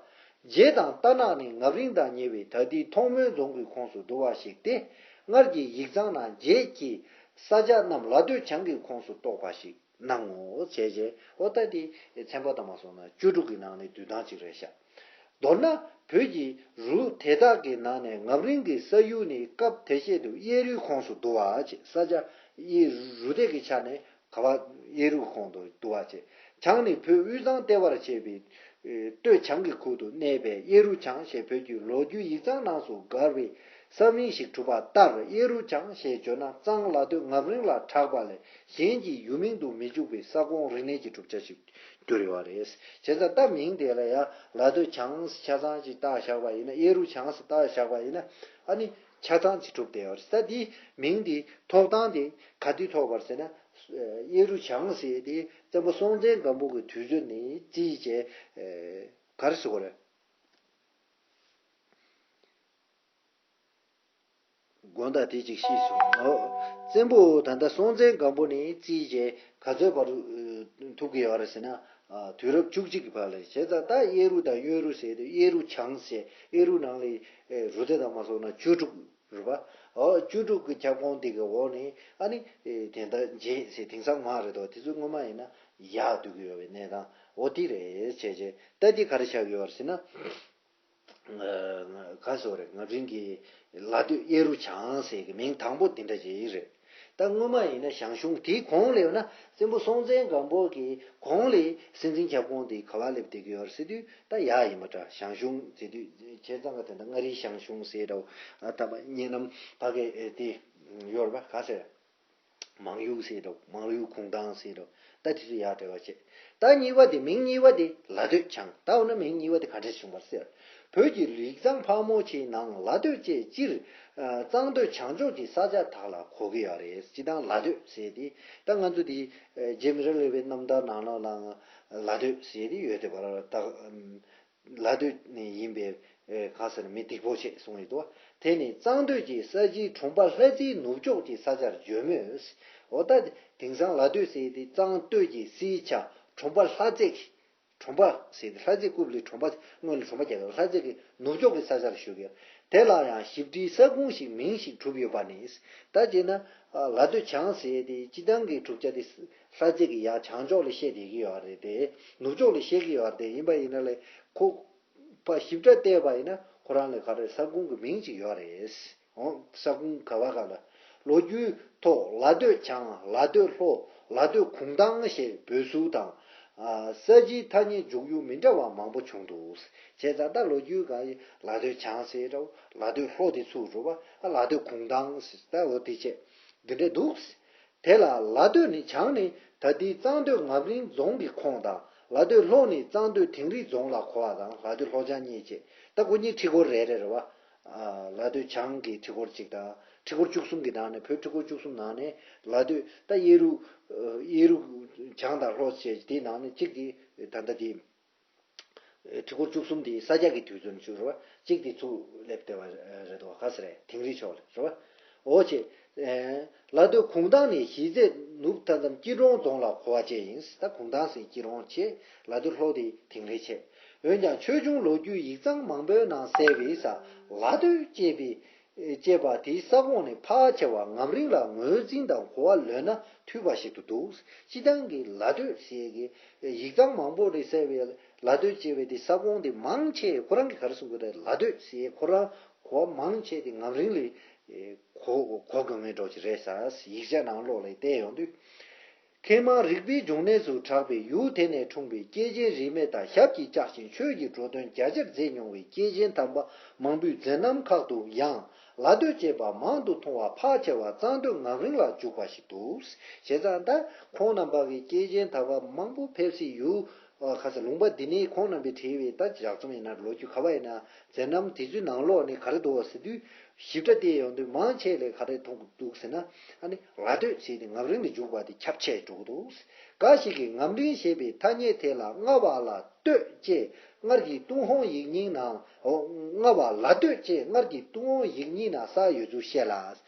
རྗེ་དང་རྟ་ནག་ནི་ངམ་རིང་དང་ཉེ་བའི་ད་ལྟའི་ཐོག་མོའི་རྫོང་གི་ཁོངས་སུ་འདུ་བ་ཞིག་སྟེ། སྔར་གྱི་ཡིག་ཚང་ནང་རྗེ་ཀྱི་ས་ཆ་རྣམས་ལ་སྟོད་བྱང་གི་ཁོངས་སུ་གཏོགས་པ་ཞིག་སྣང་ངོ་། བྱས་རྗེས་འོ་ད་དེ་ཚན་པ་དང་མ་སོང་ན་བཅུ་དྲུག་གི་ནང་ནས་བསྡུས་སྟངས་གཅིག་རེད་ཤག་མདོར་ན་བོད་ཀྱི་རུ་དེ་དག་གི་ནང་ནས་ངམ་རིང་གི་ས་ཡུལ་ནི་སྐབས་དེ་ཤེད་དུ་གཡས་རུའི་ཁོངས་སུ་འདུ་བ་བྱས། ས་ཆ་གཡས་རུ་སྡེ་གི་ཆ་ནས། ག་བ་གཡས་རུ་ཁོངས་སུ་འདུ་བ་བྱས། བྱང་ནི་བོད་དབུས་གཙང་ལྟེ་བར་བྱས་པའི་སྟོད་བྱང་གི་ཁུལ་དུ་གནས་པས་གཡས་རུ་བྱང་ཞེས་བོད་ཀྱི་ལོ་རྒྱུས་ཡིག་ཚང་ནང་སུ་མགར་བའི་ ས་མིང་ཞིག་གྲུབ་པ་ལྟར་གཡས་རུ་བྱང་ཞེས་བརྗོད་ན་གཙང་ལ་སྟོད་ངམ་རིང་ལ་གྲགས་པ་ལས་གཞན་གྱི་ཡུལ་མིང་དུ་མི་འཇུག་པའི་ས་ཁོངས་རིག་གནས་ཀྱི་གྲུབ་ཆ་ཞིག་གྱུར་ཡོད་རེད། བྱས་ཙང་ད་མིང་དེ་ལ་ཡང་ལ་སྟོད་བྱང་ཆ་ཚང་ཞིག་བཏགས་བཞག་པ་ཡིན་ན། གཡས་རུ་བྱང་ཞེས་བཏགས་བཞག་པ་ཡིན་ན། ཨ་ནི་ཆ་ཚང་ཞིག་གྲུབ་བསྡད་ཡོད་རེད། ད་དེའི་མིང་དེ་ཐོགས་སྟངས་དེ་ག་དུས་ཐོགས་པ་རེད་ཟེར་ན། གཡས་རུ་བྱང་ཟེར་དེ་བཙན་པོ་སྲོང་བཙན་སྒམ་པོ་གི་དུས་ཚོད་ནས་བརྩིས་བྱས། ག་རེ་ཟེར་དགོས་རེད། དགོངས་དག་དེ་གཅིག་ཤེས་སོང་། ཨོ། བཙན་པོ་ད་ལྟ་སྲོང་བཙན་སྒམ་པོ་ནས་བརྩིས་བྱས་ག་ཚོད་བར་དུ་ཐུབ་ཀྱི་ཡོད་རེད་ཟེར་ན། དུས་རབས་བཅུ་གཅིག་གི་བར་ལ། བྱས་ཙང་ད་གཡས་རུ་དང་གཡོན་རུ་ཟེར་དུས་གཡས་རུ་བྱང་ཟེར། གཡས་རུ་ནང་ལ་རུ་སྡེ་དང་མ་སོང་ན་བཅུ་དྲུག་རེད་པ། ཨོ། བཅུ་དྲུག་གི་ཁྱབ་ཁོངས་དེ་གི་འོག་ནས་ཨ་ནི་དེ་ལྟར་འབྱེད་ཟེར། དེང་སང་མ་རེད་དོ། དེ་ཚོ་སྔོན་མ་ཡིན་ན་ཡར་སྡོད་ཀྱི་ཡོད་པའི་གནས་སྟངས་འོ་དེ་རེད། བྱས་བྱས་ད་དེ་ག་རེ་ཆགས་ཀྱི་ཡོད་རེད་ཟེར་ན། ག་སོ་རེད། ངམ་རིང་གི་ལ་སྟོད་གཡས་རུ་བྱང་ཟེར་གི་མིང་དང་པོ་འདི་འདྲ་ཅིག་རེད། ད་སྔོན་མ་ཡིན་ན་ཞང་ཞུང་། དེའི་གོང་ལ་ཡོད་ན་བཙན་པོ་སྲོང་བཙན་སྒམ་པོ་གི་གོང་ལ་སྲིད་འཛིན་ཁྱབ་ཁོངས་དེ་ག་བ་སླེབས་བསྡད་ཀྱི་ཡོད་རེད་ཟེར་དུས་ད་ཡག་ཡིན་པ་འདྲ། ཞང་ཞུང་ཟེར་དུས་བྱས་ཙང་ག་དེ་འདྲ། མངའ་རིས་ཞང་ཞུང་ཟེར་འདྲ་བོ། ད་མ་ཉེ་ནམ་ཕ་གི་དེ་ཡོད་རེད་པ། ག་ཟེར། མང་ཡུལ་ཟེར་འདྲ། མང་ཡུལ་གུང་ཐང་ཟེར་འདྲ། ད་དེ་ཚོ་ཡར་འབྲེལ་བ་བྱེད། ད་གཉིས་པ་དེ། མིང་གཉིས་པ་དེ་ལ་སྟོད་བྱང་། ད་འོ་ན་མིང་གཉིས་པ་དེ་ག་འདྲས་བྱུང་བར་ཟེར། བོད་ཀྱི་ཡིག་ཚང་ཕག་མོ་ཆེའི་ནང་ལ་སྟོད་ཅེས་སྤྱིར་གཙང་སྟོད་བྱང་ཕྱོགས་ཀྱི་ས་ཆ་དག་ལ་གོ་གི་ཡོད་རེད། སྤྱིར་བཏང་ལ་སྟོད་ཟེར་དེ། ད་ང་ཚོ་དེ་རྗེ་མི་ར་ལས་པའི་རྣམ་ཐར་ནང་ལོགས་ལའང་ལ་སྟོད་ཟེར་དེ་ཡོད་དེ་བར། ད་ལ་སྟོད་ནས་ཡིན་པའི་གང་ཟེར་མི་སྡིག་པོ་ཆེ་གསུངས་ཡོད་དོ། དེ་ནི་གཙང་སྟོད་ཀྱི་ས་གཞིའི་གྲོང་པ་ལྷ་རྩེའི་ནུབ་ཕྱོགས་ཀྱི་ས་ཆར་བརྗོད་མོད། འོ་ད་དེང་སང་ལ་སྟོད་ཟེར་དེ་གཙང་སྟོད་ཀྱི་སའི་ཆ་གྲོང་པ་ལྷ་རྩེ་གི། གྲོང་པ་ཟེར་དེ་ལྷ་རྩེ་རྐུབ་ལ་གྲོང་པ། སྔོན་ལ་གྲོང་པ་རྒྱག་གི་ལྷ་རྩེ་གི་ནུབ་ཕྱོགས་ཀྱི་ས་ཆར་ཞུ་གི། དེ་ལ་ཡང་ཞིབ་ཕྲའི་ས་ཁུངས་ཤིག་མིང་ཞིག་གྲུབ་ཡོད་པ་ནི། ད་བྱས་ན་ལ་སྟོད་བྱང་ཟེར་དེ་སྤྱིར་བཏང་གི་གྲུབ་ཆ་དེ་ལྷ་རྩེ་གི་ཡར་བྱང་ཕྱོགས་ལ་བཤད་བསྡད་ཀྱི་ཡོད་རེད་དེ། ནུབ་ཕྱོགས་ལ་བཤད་ཀྱི་ཡོད་རེད་དེ། ཡིན་པ་ཡིན་ན་ལས་ཁོ་པ་ཞིབ་ཕྲ་བལྟས་པ་ཡིན་ན་ཁོ་རང་ལ་ག་རེ་ས་ཁུངས་ཀྱི་མིང་ཅིག་ཡོད་རེད། འོ། ས་ཁུངས་ག་བ་ག་ལ། ལོ་རྒྱུས་ཐོག་ལ་སྟོད་བྱང་། ལ་སྟོད་ལྷོ། ལ་སྟོད་གུང་ཐང་ཞེས་འབོད་ཚུལ་དང་། ས་གཞིའི་ཐ་སྙད་འཇུག་ཡུལ་མི་འདྲ་བ་མང་པོ་བྱུང་འདུག། བྱས་ཙང་ད་ལོ་རྒྱུས་ག་ལ་སྟོད་བྱང་ཟེར་འདྲ་བོ། ལ་སྟོད་ལྷོ་དེ་ཚུར་རུ་བ། ལ་སྟོད་གུང་ཐང་ཟེར། ད་འོ་དེ་བྱས་འདི་འདྲས་འདུག། དེ་ལ་ལ་སྟོད་ནས་བྱང་ནི་ད་ལྟའི་གཙང་སྟོད་ངམ་རིང་རྫོང་གི་ཁོངས་དང་། ལ་སྟོད་ལྷོ་ནི་གཙང་སྟོད་དིང་རི་རྫོང་ལ་གོ་བ་དང་། ལ་སྟོད་ལྷོ་བྱང་གཉིས་བྱས། ད་ཁོ་གཉིས་ཁྲི་སྐོར་རེ་རེ་རེད་བ། ལ་སྟོད་བྱང་གི་ཁྲི་སྐོར་གཅིག་དང་། ཁྲི་སྐོར་བཅུ་གསུམ་གྱི་ནང་ནས། བོད་ཁྲི་སྐོར་བཅུ་གསུམ་ནང་ནས་ལ་སྟོད། ད་གཡས་རུ་གཡས་རུ་བྱང་དང་ལྷོ་བྱས། དེའི་ནང་ནས་གཅིག་དེ་ད་ལྟ་དེ། ཁྲི་སྐོར་བཅུ་གསུམ་དེ་ས་སྐྱ་གི་དུས་ཚོད་བཅུ་རེད་བ། གཅིག་དེ་ཚུར་སླེབས་བསྡད་པ་རེད་དོ། ག་ས་རེད། དིང་རི་ཕྱོགས་ལ་རེད་བ། འོ་བྱས། ལ་སྟོད་གུང་ཐང་ནས་གཞིས་རྩེ་ནུབ་མཐའ་མཚམས་སྐྱིད་གྲོང་རྫོང་ལ་གོ་བ་བཅས་ཡིན། ད་གུང་ཐང་ཟེར་སྐྱིད་གྲོང་བྱས། ལ་སྟོད་ལྷོ་དེ་དིང་རི་བྱས། འོན་ཀྱང་ཆོས་འབྱུང་ལོ་རྒྱུས་ཡིག་ཚང་མང་པོའི་ནང་གསལ་བའི་ས་ལ་སྟོད་ཅེས་པའི་ཅེས་པ་དེའི་ས་ཁོངས་ནི་ཕལ་ཆེ་བ་ངམ་རིང་ལ་ངོས་འཛིན་དང་གོ་བ་ལོན་ན་འཐུས་པ་ཞིག་ཏུ་འདུག། སྤྱིར་བཏང་གི་ལ་སྟོད་ཟེར་གི་ཡིག་ཚང་མང་པོ་ནས་གསལ་བའི་ལ་སྟོད་ཅེས་པའི་དེ་ས་ཁོངས་དེ་མང་ཆེ། ཁོ་རང་གིས་ག་རེ་གསུང་གི་རེད། ལ་སྟོད་ཟེར་ཁོ་རང་གོ་བ་མང་ཆེ་དེ་ངམ་རིང་ལ་གོ་གོ་དགོས་ངེས་འགྲོ་གི་རེད་ས། ཡིག་ཆ་ནང་ལོགས་ལ་བལྟས་ཡོང་དུས། མཁས་མང་རིག་པའི་འབྱུང་གནས་སུ་གྲགས་པའི་ཡུལ་དེ་ནས་འཁྲུངས་པའི་སྐྱེས་ཆེན་རིས་མེད་དང་ཞབས་ཀྱིས་བཅགས་ཤིང་ཆོས་ཀྱི་འགྲོ་དོན་རྒྱ་ཆེར་མཛད་མྱོང་བའི་སྐྱེས་ཆེན་དམ་པ་མང་པོའི་མཛད་རྣམ་ཁག་ཏུ་ཡང་ལ་སྟོད་ཅེས་པ་མང་དུ་མཐོང་བ་ཕལ་ཆེ་བ་གཙང་སྟོད་ངམ་རིང་ལ་འཇུག་པ་ཞིག་འདུག། བྱས་ཙང་ད་ཁོང་རྣམ་པ་གི་སྐྱེས་ཆེན་དམ་པ་མང་པོ་ཕེབས་སའི་ཡུལ། ཨ། ཁ་ས་ལུང་པ་འདི་ནས་ཁོང་རྣམ་པས་བྲིས་པའི་ད་ལྗགས་རྩོམ་ཡིན་ན་ལོ་རྒྱུས་ག་བ་ཡིན་ན་མཛད་རྣམ་དེ་ཚོའི་ནང་ལོགས་ནས་ག་རེ་འདུག་བ་ཟེར་དུས། ཞིབ་ཕྲ་བལྟས་ཡོང་དུས་མང་ཆེ་ལས་ག་རེ་མཐོང་གི་འདུག་ཟེར་ན། ཨ་ནི་ལ་སྟོད་ཟེར་དེ་ངམ་རིང་ལ་འཇུག་པ་དེ་ཁྱབ་ཆེ་འགྲོ་གི་འདུག། འགའ་ཞིག་གིས་ངམ་རིང་ཞེས་པའི་ཐ་སྙད་དེ་ལ་རྔ་བ་ལ་སྟོད་ཅེས་སྔར་གྱི་ཏུན་ཧོང་ཡིག་རྙིང་ནང་། འོ། རྔ་བ་ལ་སྟོད་ཅེས་སྔར་གྱི་ཏུན་ཧོང་ཡིག་རྙིང་ནང་གསལ་ཡོད་ཚུལ་བཤད་ལ།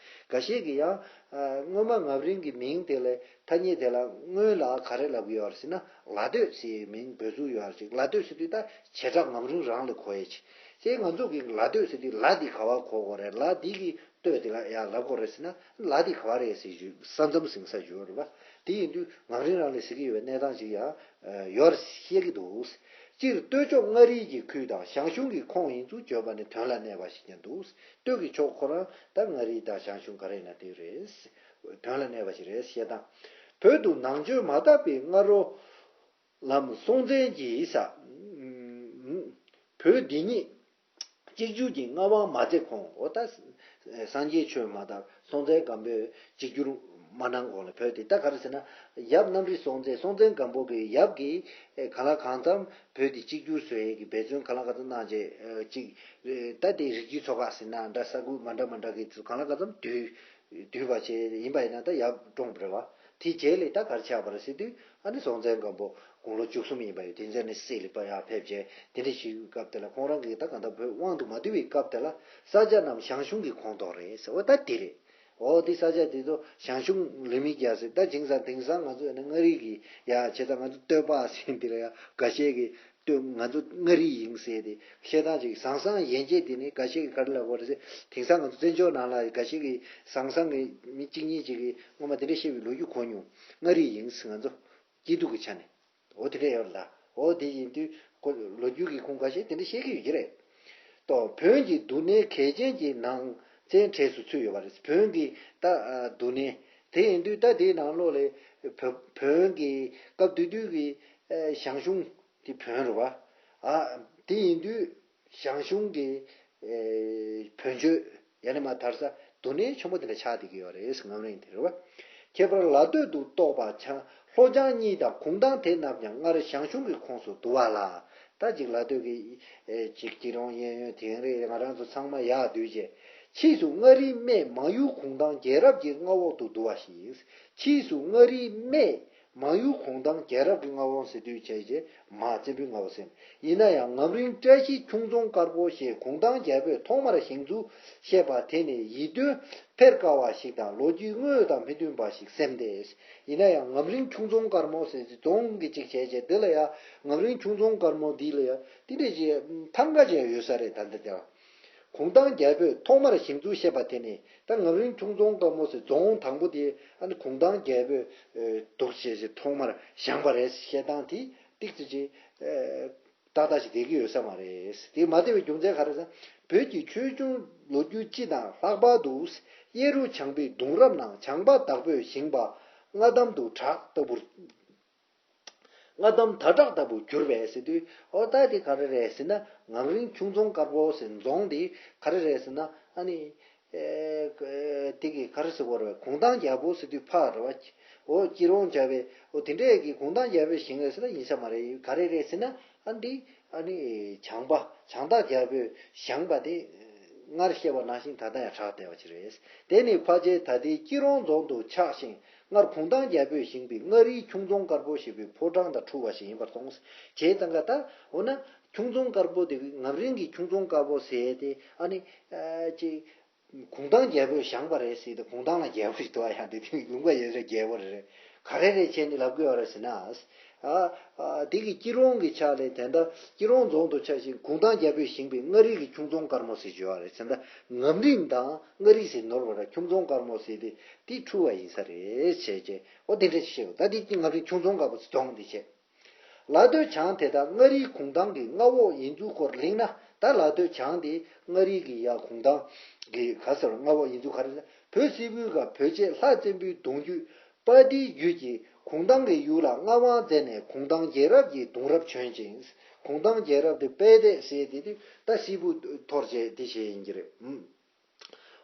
འགའ་ཞིག་གིས་ཡང་། ཨ། སྔོན་མ་ངམ་རིང་གི་མིང་དེ་ལ། ཐ་སྙད་དེ་ལ་སྔོན་ལ་ག་རེ་ལབ་ཀྱི་ཡོད་རེད་ཟེར་ན། ལ་སྟོད་ཟེར་མིང་འབོད་ཚུལ་ཡོད་རེད་ཅིག། ལ་སྟོད་ཟེར་དུས་ད་བྱེ་བྲག་ངམ་རིང་རང་ལ་གོ་ཡས་ཅིག། ཅེས་ང་ཚོ་གིས་ལ་སྟོད་ཟེར་དུས་ལ་འདི་ག་བ་གོ་དགོས་རེད། ལ་འདི་གི་སྟོད་དེ་ལ་ཡང་ལབ་དགོས་རེད་ཟེར་ན། ལ་འདི་ག་བ་རེད་ཟེར་རྒྱུ་ས་མཚམས་ཟིན་ས་རྒྱུ་རེད་པ། དེ་ཡིན་དུས་ངམ་རིང་རང་ལ་ཟེར་གྱི་ཡོད་པའི་གནས་སྟངས་ཅིག་ཡང་ཡོད་རེད་བཤད་ཀྱི་འདུག། སྤྱིར་སྟོད་ཕྱོགས་མངའ་རིས་ཀྱི་ཁུལ་དང་ཞང་ཞུང་གི་ཁོངས་ཡིན་ཚུལ་བརྗོད་པ་ནི་དོན་ལ་གནས་པ་ཞིག་ཀྱང་འདུག། སྟོད་ཀྱི་ཕྱོགས་ཁོ་རང་ད་མངའ་རིས་དང་ཞང་ཞུང་ག་རེ་ཡིན་ན་དེ་རེད། དོན་ལ་གནས་པ་ཞིག་རེད། བཤད་སྟངས། བོད་དུ་ནང་ཆོས་མ་དར་བའི་སྔ་རོལ་ལམ་སྲོང་བཙན་གྱིས་ས། བོད་འདི་ཉིད་གཅིག་གྱུར་གྱི་མངའ་དབང་མ་མཛད་གོང་། འོ་ད་ སངས་རྒྱས་ཆོས་མ་དར་སྲོང་བཙན་སྒམ་པོས་གཅིག་གྱུར་མ་གནང་གོང་ལ་བོད་དེ་ད་ག་རེ་ཟེར་ན། ཡབ་གནམ་རི་སྲོང་བཙན་སྲོང་བཙན་སྒམ་པོ་གི་ཡབ་ཀྱིས་གང་ལ་གང་འཚམ་བོད་དེ་གཅིག་གྱུར་བཟོ་ཡས་ཀྱི་འབད་བརྩོན་གང་ལ་གང་འཚམ་གནང་བྱས་ཅིག་ད་དེ་རིགས་རྒྱུད་ཚོ་ཁག་ཟེར་ན་འདྲ། ས་ཁུལ་མ་འདྲ་མ་འདྲ་གི་ཚོ་གང་ལ་གང་འཚམ་བསྡུས་བསྡུས་པ་བྱས་ཡིན་པ་ཡིན་ན་ད་ཡབ་བཀྲོངས་པ་རེད་བ། དེ་རྗེས་ལས་ད་ག་རེ་ཆགས་པ་རེད་ཟེར་དུས། ཨ་ནི་སྲོང་བཙན་སྒམ་པོ་དགུང་ལོ་བཅུ་གསུམ་ཡིན་པ་ཡོད། དེ་ཚོ་ནི་སྲིད་ལ་ཕར་ཡར་ཕེབས་བྱས་དེ་འདྲ་ཞིག་སྐབས་དེ་ལ་ཁོང་རང་གིས་ད་གང་ལྟར་བོད་དབང་དུ་མ་བསྡུ་བའི་སྐབས་དེ་ལ་ས་སྐྱ་རྣམས་ཞང་ཞུང་གི་ཁོངས་གཏོགས་རེད་ཟེར་བ་ད་དེ་རེད། འོ་དེ་ས་སྐྱ་དེ་ཚོ་ཞང་ཞུང་ལི་མི་རྒྱ་ཟེར་ད་ཅིང་ས་དེང་སང་ང་ཚོ་ནི་མངའ་རིས་ཀྱི་ཡ་བྱས་ཙང་ང་ཚོ་སྟོད་པ་ཟེར་འདི་ལ་ཡ་འགའ་ཤས་ཀྱིས་སྟོད་ང་ཚོ་མངའ་རིས་ཡིན་ཟེར་ཏེ་བཤད་སྟངས་ཅིག་ཟང་ཟང་ཡན་ཆད་དེ་ནི་འགའ་ཤས་ཀྱིས་ག་རེ་ལབ་དགོས་རེད་ཟེར། དེང་སང་ང་ཚོ་བཙན་བྱོལ་ནང་ལ་འགའ་ཤས་ཀྱིས་ཟང་ཟང་གི་མི་གཅིག་གཉིས་ཅིག་གིས་སྔོན་མ་དེ་འདྲ་བཤད་པའི་ལོ་རྒྱུས་གོ་མྱོང་། མངའ་རིས་ཡིན་ཟེར་ང་ཚོ་སྐྱིད་སྡུག་གི་ཆ་ནས། འོ་དེ་འདྲ་ཡོད་ལ། འོ་དེ་ཡིན་དུས་ཁོ་ལོ་རྒྱུས་ཀྱི་ཁུངས་ཁ་ཤས་དེ་འདྲ་བཤད་ཀྱི་ཡོད་ཀྱི་རེད། ཏོ་བོན་གྱི་འདུ་གནས་གལ་ཆེན་གྱི་ནང་ཚན་གྲས་སུ་ཚུད་ཡོད་པ་རེད། བོན་གྱི་ད་འདུ་གནས་དེ་ཡིན་དུས་ད་དེའི་ནང་ལོགས་ལས་བོན་གྱི་སྐབས་དེ་དུས་ཀྱི་ཞང་ཞུང་དེ་བོན་རེད་བ། ཨ་དེ་ཡིན་དུས་ཞང་ཞུང་གི་བོན་ཆོས་ཡ་ནི་མ་དར་ས་འདུ་གནས་ཆེན་པོ་དེ་འདྲ་ཆགས་བསྡད་ཀྱི་ཡོད་རེད། ངམ་རིང་དེ་རེད་བ། ཁྱད་པར་ལ་སྟོད་དུ་གཏོགས་པ་ལྷོ་བྱང་གཉིས་དང་གུང་ཐང་དེ་རྣམས་ཀྱང་སྔར་ཞང་ཞུང་གི་ཁོངས་སུ་འདུ་བ་ལ། ད་ཅིག་ལ་སྟོད་ཀྱི་ཅིག་སྐྱིད་རོང་གཡས་གཡོན་དེང་རེ་ང་རང་ཚོ་ཚང་མ་ཡར་བསྡུས་རྗེས། ཕྱིས་སུ་མངའ་རིས་སྨད་མང་ཡུལ་གུང་ཐང་རྒྱལ་རབས་ཀྱི་མངའ་འོག་ཏུ་འདུ་བ་ཞིག་ཕྱིས་སུ་མངའ་རིས་སྨད་མང་ཡུལ་གུང་ཐང་རྒྱལ་རབས་ཀྱི་མངའ་འོག་ཟེར་དུས་བྱས་རྗེས་མ་བཙན་པོའི་མངའ་འོག་ཟེར། ཡིན་ན་ཡང་ངམ་རིང་བཀྲ་ཤིས་ཁྱུང་རྫོང་དཀར་པོ་ཞེས་གུང་ཐང་རྒྱལ་པོས་ཐོག་མར་ཞིང་བཙུགས་བཤད་པ་དེ་ནི་ཡིད་རྟོན་འཕེར་དཀའ་བ་ཞིག་དང་ལོ་རྒྱུས་དངོས་དང་མི་མཐུན་པ་ཞིག་སེམས་ཏེ། ཡིན་ན་ཡང་ངམ་རིང་ཁྱུང་རྫོང་དཀར་མོ་ཟེར་རྫོང་གི་གཅིག་བྱས་རྗེས་འདི་ལ་ཡང་ངམ་རིང་ཁྱུང་རྫོང་དཀར་མོ་འདི་ལ་ཡང་དེ་འདྲ་ཞིག་ཐང་ག་ཅན་ཡོད་ས་རེད། ད་ལྟ་དེ་ལ། གུང་ཐང་རྒྱལ་པོས་ཐོག་མར་ཞིང་བཙུགས་བཤད་པ་དེ་ནི་ད་ངམ་རིང་ཁྱུང་རྫོང་དཀར་མོ་ཟེར་རྫོང་དང་པོ་དེ་ཨ་ནི་གུང་ཐང་རྒྱལ་པོས་འདུག་བྱས་ཏེ་ཐོག་མར་བཞེངས་པ་རེད་བཤད་སྟངས་དེ་ཏིག་ཙི་ཅིག་ཏག་ཏག་ཅིག་བསྡད་ཀྱི་ཡོད་ས་མ་རེད། དེ་མ་བསྡད་པའི་རྒྱུ་མཚན་ག་རེ་ཟེར་ན། བོད་ཀྱི་ཆོས་འབྱུང་ལོ་རྒྱུས་སྤྱི་དང་ལྷག་པར་དུ་གཡས་རུ་བྱང་པའི་གདུང་རབས་ནང་བྱང་པ་དྭགས་པོས་བཞེངས་པ་སྔ་དམ་དུ་གྲགས་ལྟ་བུར། སྔ་དམ་ད་གྲགས་ལྟ་བུ་གྱུར་པས་ཟེར་དུས། ཨོ་ད་དེ་ག་རེ་རེད་ཟེར་ན། ངམ་རིང་ཁྱུང་རྫོང་དཀར་པོ་ཟེར་རྫོང་དེ་ག་རེ་རེད་ཟེར་ན། ཨ་ནི་ཨེ་དེ་གི་ག་རེ་ཟེར་དགོས་རེད། གུང་ཐང་རྒྱལ་པོ་ཟེར་དུས་ཕ་རེད་བ། ཨོ་སྐྱིད་རོང་རྒྱལ་པོས་ཨོ་དེ་འདྲས་ཀྱི་གུང་ཐང་རྒྱལ་པོས་བཞེངས་རེད་ཟེར་ན་ཡིན་ས་མ་རེད། ག་རེ་རེད་ཟེར་ན། ཨ་འདི་ཨ་ནི་བྱང་པ་བྱང་སྟག་རྒྱལ་པོས་བཞེངས་པ་དེ་སྔར་བཤད་པ་ནང་བཞིན་ད་ལྟ་ཡང་གྲགས་བསྡད་པ་ཅིག་རེད། དེ་ནི་ཕལ་ཆེར་ད་ལྟའི་སྐྱིད་རོང་རྫོང་དུ་ཆགས་ཤིང་། སྔར་གུང་ཐང་རྒྱལ་པོས་བཞེངས་པའི་མངའ་རིས་ཁྱུང་རྫོང་དཀར་པོ་ཞེས་པའི་ཕོ་བྲང་དང་འཁྲུལ་བ་ཞིག་ཡིན་པར་མཐོང་། བྱས་ཙང་ཀ་ད་འོ་ན་ཁྱུང་རྫོང་དཀར་པོ་དེ་ངམ་རིང་གི་ཁྱུང་རྫོང་དཀར་པོ་ཟེར་ཏེ་ཨ་ནི་ཅིག་གུང་ཐང་རྒྱལ་པོས་བཞེངས་པ་རེད་ཟེར་ཏེ་གུང་ཐང་ལ་རྒྱལ་པོ་ཞིག་འདུག་ཨ། ཡང་དེ་དུས་ལུང་པ་ཡོད་ས་རྒྱལ་པོ་རེད། ག་རེ་རེད་བྱས་ནས་ལབ་དགོས་པ་རེད་ཟེར་ན། ཨ་ཨ་དེ་གི་སྐྱིད་རོང་གི་ཆ་ལས་དེ་འདྲ་སྐྱིད་རོང་རྫོང་དུ་ཆགས་ཤིང་གུང་ཐང་རྒྱལ་པོས་བཞེངས་པའི་མངའ་རིས་ཀྱི་ཁྱུང་རྫོང་དཀར་མོ་ཟེར་བརྗོད་པ་རེད་ཟེར། ད་ངམ་རིང་དང་མངའ་རིས་ཟེར་ནོར་བ་ར་ཁྱུང་རྫོང་དཀར་མོ་ཟེར་ཏེ་དེ་འཁྲུལ་བ་ཡིན་ས་རེད་བྱས་རྗེས་ཨོ་དེ་འདྲ་ཞིག་བཤད་འོ་ད་དེ་ངམ་རིང་ཁྱུང་རྫོང་དཀར་མོ་ཟེར་རྫོང་འདི་བྱས། ལ་སྟོད་བྱང་དེ་དག་མངའ་རིས་གུང་ཐང་གི་མངའ་འོག་ཡིན་ཚུལ་སྐོར་གླེང་ན། ད་ལ་སྟོད་བྱང་དེ་མངའ་རིས་ཀྱི་ཡ་གུང་ཐང་གི་ག་ཟེར་མངའ་འོག་ཡིན་ཚུལ་ག་རེ་ཟེར། བོད་སིལ་བུའི་སྐབས་བོད་རྗེ་ལྷ་བཙན་པོའི་གདུང་རྒྱུད་དཔལ་ལྡན་རྒྱུད་ཀྱིས་གུང་ཐང་གི་ཡུལ་ལ་མངའ་དབང་མཛད་ནས་གུང་ཐང་རྒྱལ་རབས་ཀྱི་གདུང་རབས་བྱོན་ཅིང་། གུང་ཐང་རྒྱལ་རབས་དེ་དཔལ་ལྡན་ཟེར་དེ་དུས་ད་སིལ་བུ་འཐོར་བྱས་དེ་བྱས་ཡིན་གྱི་རེད།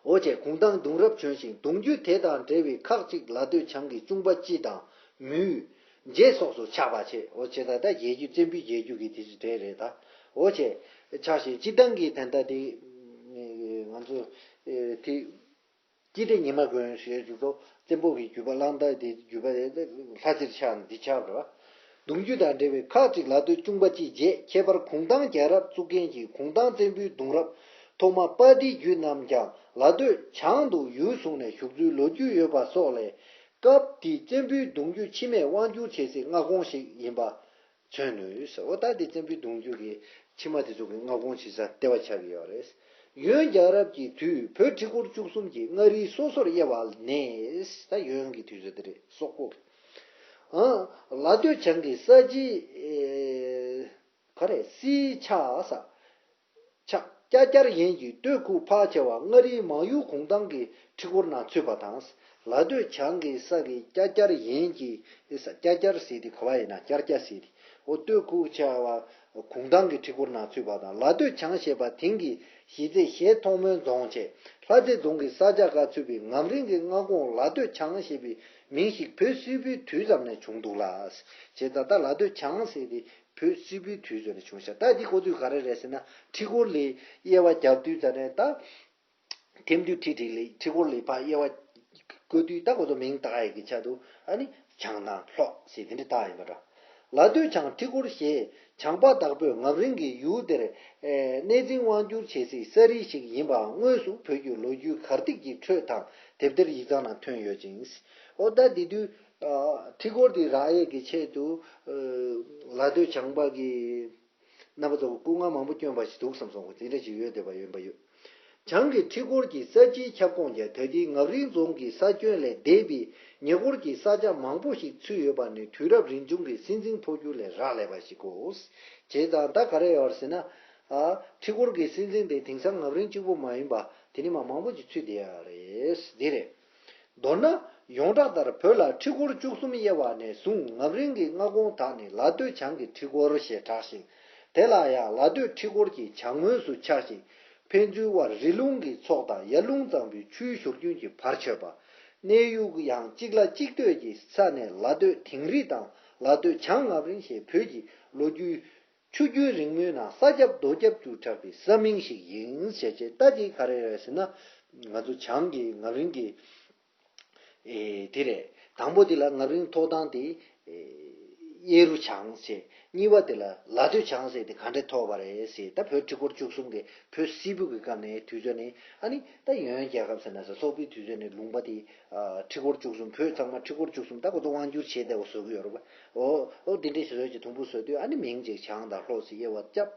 འོ་བྱས་གུང་ཐང་གདུང་རབས་བྱོན་ཞིང་གདུང་རྒྱུད་དེ་དང་འབྲེལ་བའི་ཁག་ཅིག་ལ་སྟོད་བྱང་གི་གཅུང་པ་སྤྱི་དང་མུས། རྗེ་སོགས་སུ་ཆགས་པ་བྱས། འོ་བྱས་ད་ལྟ་རྒྱལ་རྒྱུད་བཙན་པོའི་རྒྱལ་རྒྱུད་ཀྱི་དེ་ཚོ་གྲས་རེད་ད། འོ་བྱས་ཆགས་ཤིང་སྤྱི་བཏང་གི་དན་རྟགས་དེ་ང་ཚོ་དེ་སྤྱི་དེ་ཉི་མ་དགོན་ཞེས་བརྗོད་དོ། བཙན་པོ་གི་རྒྱུད་པ་གླང་དར་དེ་རྒྱུད་པ་རེད། ལྷ་རྩེར་ཆགས་ནས་འདི་ཆགས་རེད་བ། གདུང་རྒྱུད་དང་འབྲེལ་བའི་ཁག་ཅིག་ལ་སྟོད་གཅུང་པ་སྤྱིའི་རྗེས་ཁྱད་པར་གུང་ཐང་རྒྱལ་རབས་བཙུགས་མཁན་གྱི་གུང་ཐང་བཙན་པོའི་གདུང་རབས་ཐོག་མ་དཔལ་ལྡན་རྒྱུད་རྣམས་ཀྱང་ལ་སྟོད་བྱང་དུ་ཡུལ་བཟུང་ནས་བཞུགས་ཚུལ་ལོ་རྒྱུས་ཡོད་པ་སོགས་ལས། སྐབས་དེའི་བཙན་པོའི་གདུང་རྒྱུད་ཕྱི་མས་དབང་བསྒྱུར་བྱེད་སའི་མངའ་ཁོངས་ཤིག་ཡིན་པ་མཚོན་ནུས། འོ་ད་དེ་བཙན་པོའི་གདུང་རྒྱུད་ཀྱི་ཕྱི་མ་དེ་ཚོ་གི་མངའ་ཁོངས་ཆེ་ས་ལྟེ་བ་ཆགས་ཀྱི་ཡོད་རེད། ཡོན་རྒྱལ་རབས་ཀྱི་དུས་བོད་ཁྲི་སྐོར་བཅུ་གསུམ་གྱི་མངའ་རིས་སོ་སོར་དབྱེ་བ་ནས། ད་ཡོན་གྱི་དུས་ཚོད་དེ་རེད། སོག་པོ་གི། ཨ། ལ་སྟོད་བྱང་གི་ས་གཞི་ཨེ་ག་རེ་སིལ་ཆགས་ས། ཆགས་ཀྱ་ཀྱར་ཡན་གྱི་སྟོད་ཁུག་ཕལ་ཆེ་བ་མངའ་རིས་མང་ཡུལ་གུང་ཐང་གི་ཁྲི་སྐོར་ནང་ཚུད་པ་དང་། ལ་སྟོད་བྱང་གི་ས་གི་ཀྱ་ཀྱར་ཡན་གྱི་ས་ཀྱ་ཀྱར་ཟེར་དེ་ག་བ་ཡིན་ན་ཀྱར་ཀྱ་ཟེར་དེ་འོ་སྟོད་ཁུག་ཆེ་བ་གུང་ཐང་གི་ཁྲི་སྐོར་ནང་ཚུད་པ་དང་། ལ་སྟོད་བྱང་ཞེས་པ་དེང་གི་ གཞིས་རྩེ་ཞལ་མཐོང་སྨོན་རྫོང་བཅས་ལྷ་རྩེ་རྫོང་གི་ས་ཆ་ཁག་ཚུད་པའི་ངམ་རིང་གི་མངའ་ཁོངས་ལ་སྟོད་བྱང་ཞེས་པའི་མིང་ཞིག་བོད་སིལ་བུའི་དུས་ཙམ་ནས་བྱུང་འདུག་ལ། བྱས་ཙང་ད་ལ་སྟོད་བྱང་ཟེར་དེ་བོད་སིལ་བུའི་དུས་ཙམ་ནས་བྱུང་ཤག་ད་འདི་ཁོ་ཚོས་ག་རེ་རེད་ཟེར་ན། ཁྲི་སྐོར་ལ་དབྱེ་བ་བརྒྱབ་དུས་ཙམ་ནས་ད། ཐེམ་དུས་ཁྲི་ཁྲི་ལ་ཁྲི་སྐོར་ལ་ཕར་དབྱེ་བ་བཀོད་དུས་ད་ཁོ་ཚོ་མིང་བཏགས་ཡས་ཀྱི་ཆེད་དུ་ཨ་ནི་བྱང་དང་ལྷོ་ཟེར་དེ་འདྲ་བཏགས་ཡིན་པ་འདྲ། ལ་སྟོད་བྱང་ཁྲི་སྐོར་ཞེས་བྱང་པ་བདག་པོས་ངམ་རིང་གི་ཡུལ་དེར་གནས་འཛིན་དབང་བསྒྱུར་བྱེད་སའི་ས་རིས་ཤིག་ཡིན་པའང་དངོས་སུ་བོད་ཀྱི་ལོ་རྒྱུས་གར་སྟེགས་ཀྱི་ཁྲོད་དང་དེབ་ཐེར་ཡིག་ཚང་ནང་ཐོན་ཡོད་ཅིང་། ཨོ་ད་དེ་དུས་ཁྲི་སྐོར་དེ་རག་ཡས་ཀྱི་ཆེད་དུ་ལ་སྟོད་བྱང་པ་གི་རྣམ་པ་ཚོ་སྐུ་ངལ་མང་པོ་བསྐྱོན་པ་ཞིག་འདུག་བསམ་སོང་། དེ་འདྲ་ཞིག་ཡོད་བསྡད་པ་ཡོད་པ་ཡོད། བྱང་གི་ཁྲི་སྐོར་གྱི་ས་ཆའི་ཁྱབ་ཁོངས་ཀྱང་ད་ལྟའི་ངམ་རིང་རྫོང་གི་ས་ཁྱོན་ལས་འདས་པའི་ཉེ་འཁོར་གྱི་ས་ཆ་མང་པོ་ཞིག་ཚུད་ཡོད་པ་ནི་དུས་རབས་རིམ་བྱུང་གི་སྲིད་འཛིན་འཕོ་འགྱུར་ལས་རག་ལས་པ་ཞིག་གོ། བྱས་ཙང་ད་ག་རེ་ཡོད་ཟེར་ན། ཨ་ཁྲི་སྐོར་གྱི་སྲིད་འཛིན་དེ་དེང་སང་ངམ་རིང་གཅིག་པུ་མ་ཡིན་པ་དེ་ནི་མ་མང་པོ་ཞིག་ཚུད་བསྡད་ཡོད་རེད། འདི་རེད། མདོར་ན། ཡོངས་གྲགས་ལྟར་བོད་ལ་ཁྲི་སྐོར་བཅུ་གསུམ་དབྱེ་བ་ནས་བཟུང་ངམ་རིང་གི་མངའ་ཁོངས་དག་ནི་ལ་སྟོད་བྱང་གི་ཁྲི་སྐོར་ཞེས་གྲགས་ཤིང་། དེ་ལ་ཡང་ལ་སྟོད་ཁྲི་སྐོར་གྱི་བྱང་ངོས་སུ་ཆགས་ཤིང་། ཕན་ཚུན་དབར་རི་ལུང་གི་ཚོགས་དང་ཡར་ལུང་གཙང་པོའི་ཆུའི་ཞོར་རྒྱུན་གྱི་བར་ཆོད་པ། གནས་ཡུལ་ཡང་གཅིག་ལ་གཅིག་ལྟོས་ཀྱི་ས་ནས་ལ་སྟོད་དིང་རི་དང་ལ་སྟོད་བྱང་ངམ་རིང་ཞེས་བོད་ཀྱི་ལོ་རྒྱུས་ཆུ་རྒྱུན་རིང་མོའི་ནང་ས་ཁྱབ་རྡོ་ཁྱབ་ཏུ་གྲགས་པའི་ས་མིང་ཞིག་ཡིན་ཞེས་བྱས། ད་ཅིག་ག་རེ་རེད་ཟེར་ན། ང་ཚོ་བྱང་གི་ངམ་རིང་གི་ཨེ་དེ་རེད། དང་པོ་དེ་ལ་ངམ་རིང་ཐོག་ཐང་དེ་ཨེ་གཡས་རུ་བྱང་ཟེར། གཉིས་པ་དེ་ལ་ལ་སྟོད་བྱང་ཟེར་དེ་ག་འདྲས་ཐོགས་པ་རེད་ཟེར། ད་བོད་ཁྲི་སྐོར་བཅུ་གསུམ་གི་བོད་སིལ་བུ་གི་སྐབས་ནས་དུས་ཚོད་ནས་ཨ་ནི་ད་ཡོན་རྒྱལ་ཁབ་ཟེར་ན་ཟེར། སོག་པོའི་དུས་ཚོད་ནས་ལུང་པ་དེ་ཨ་ཁྲི་སྐོར་བཅུ་གསུམ། བོད་ཚང་མ་ཁྲི་སྐོར་བཅུ་གསུམ། ད་ཁོ་ཚོ་དབང་བསྒྱུར་བྱས་བསྡད་པ་བཟོ་གི་ཡོད་རེད་པ། ཨོ་ཨོ་དེ་འདྲས་བཟོས་ཀྱི་དུམ་བུ་བཟོས་དུས་ཨ་ནི་མིང་ཅིག་བྱང་དང་ལྷོ་ཟེར་དབྱེ་བ་བརྒྱབ།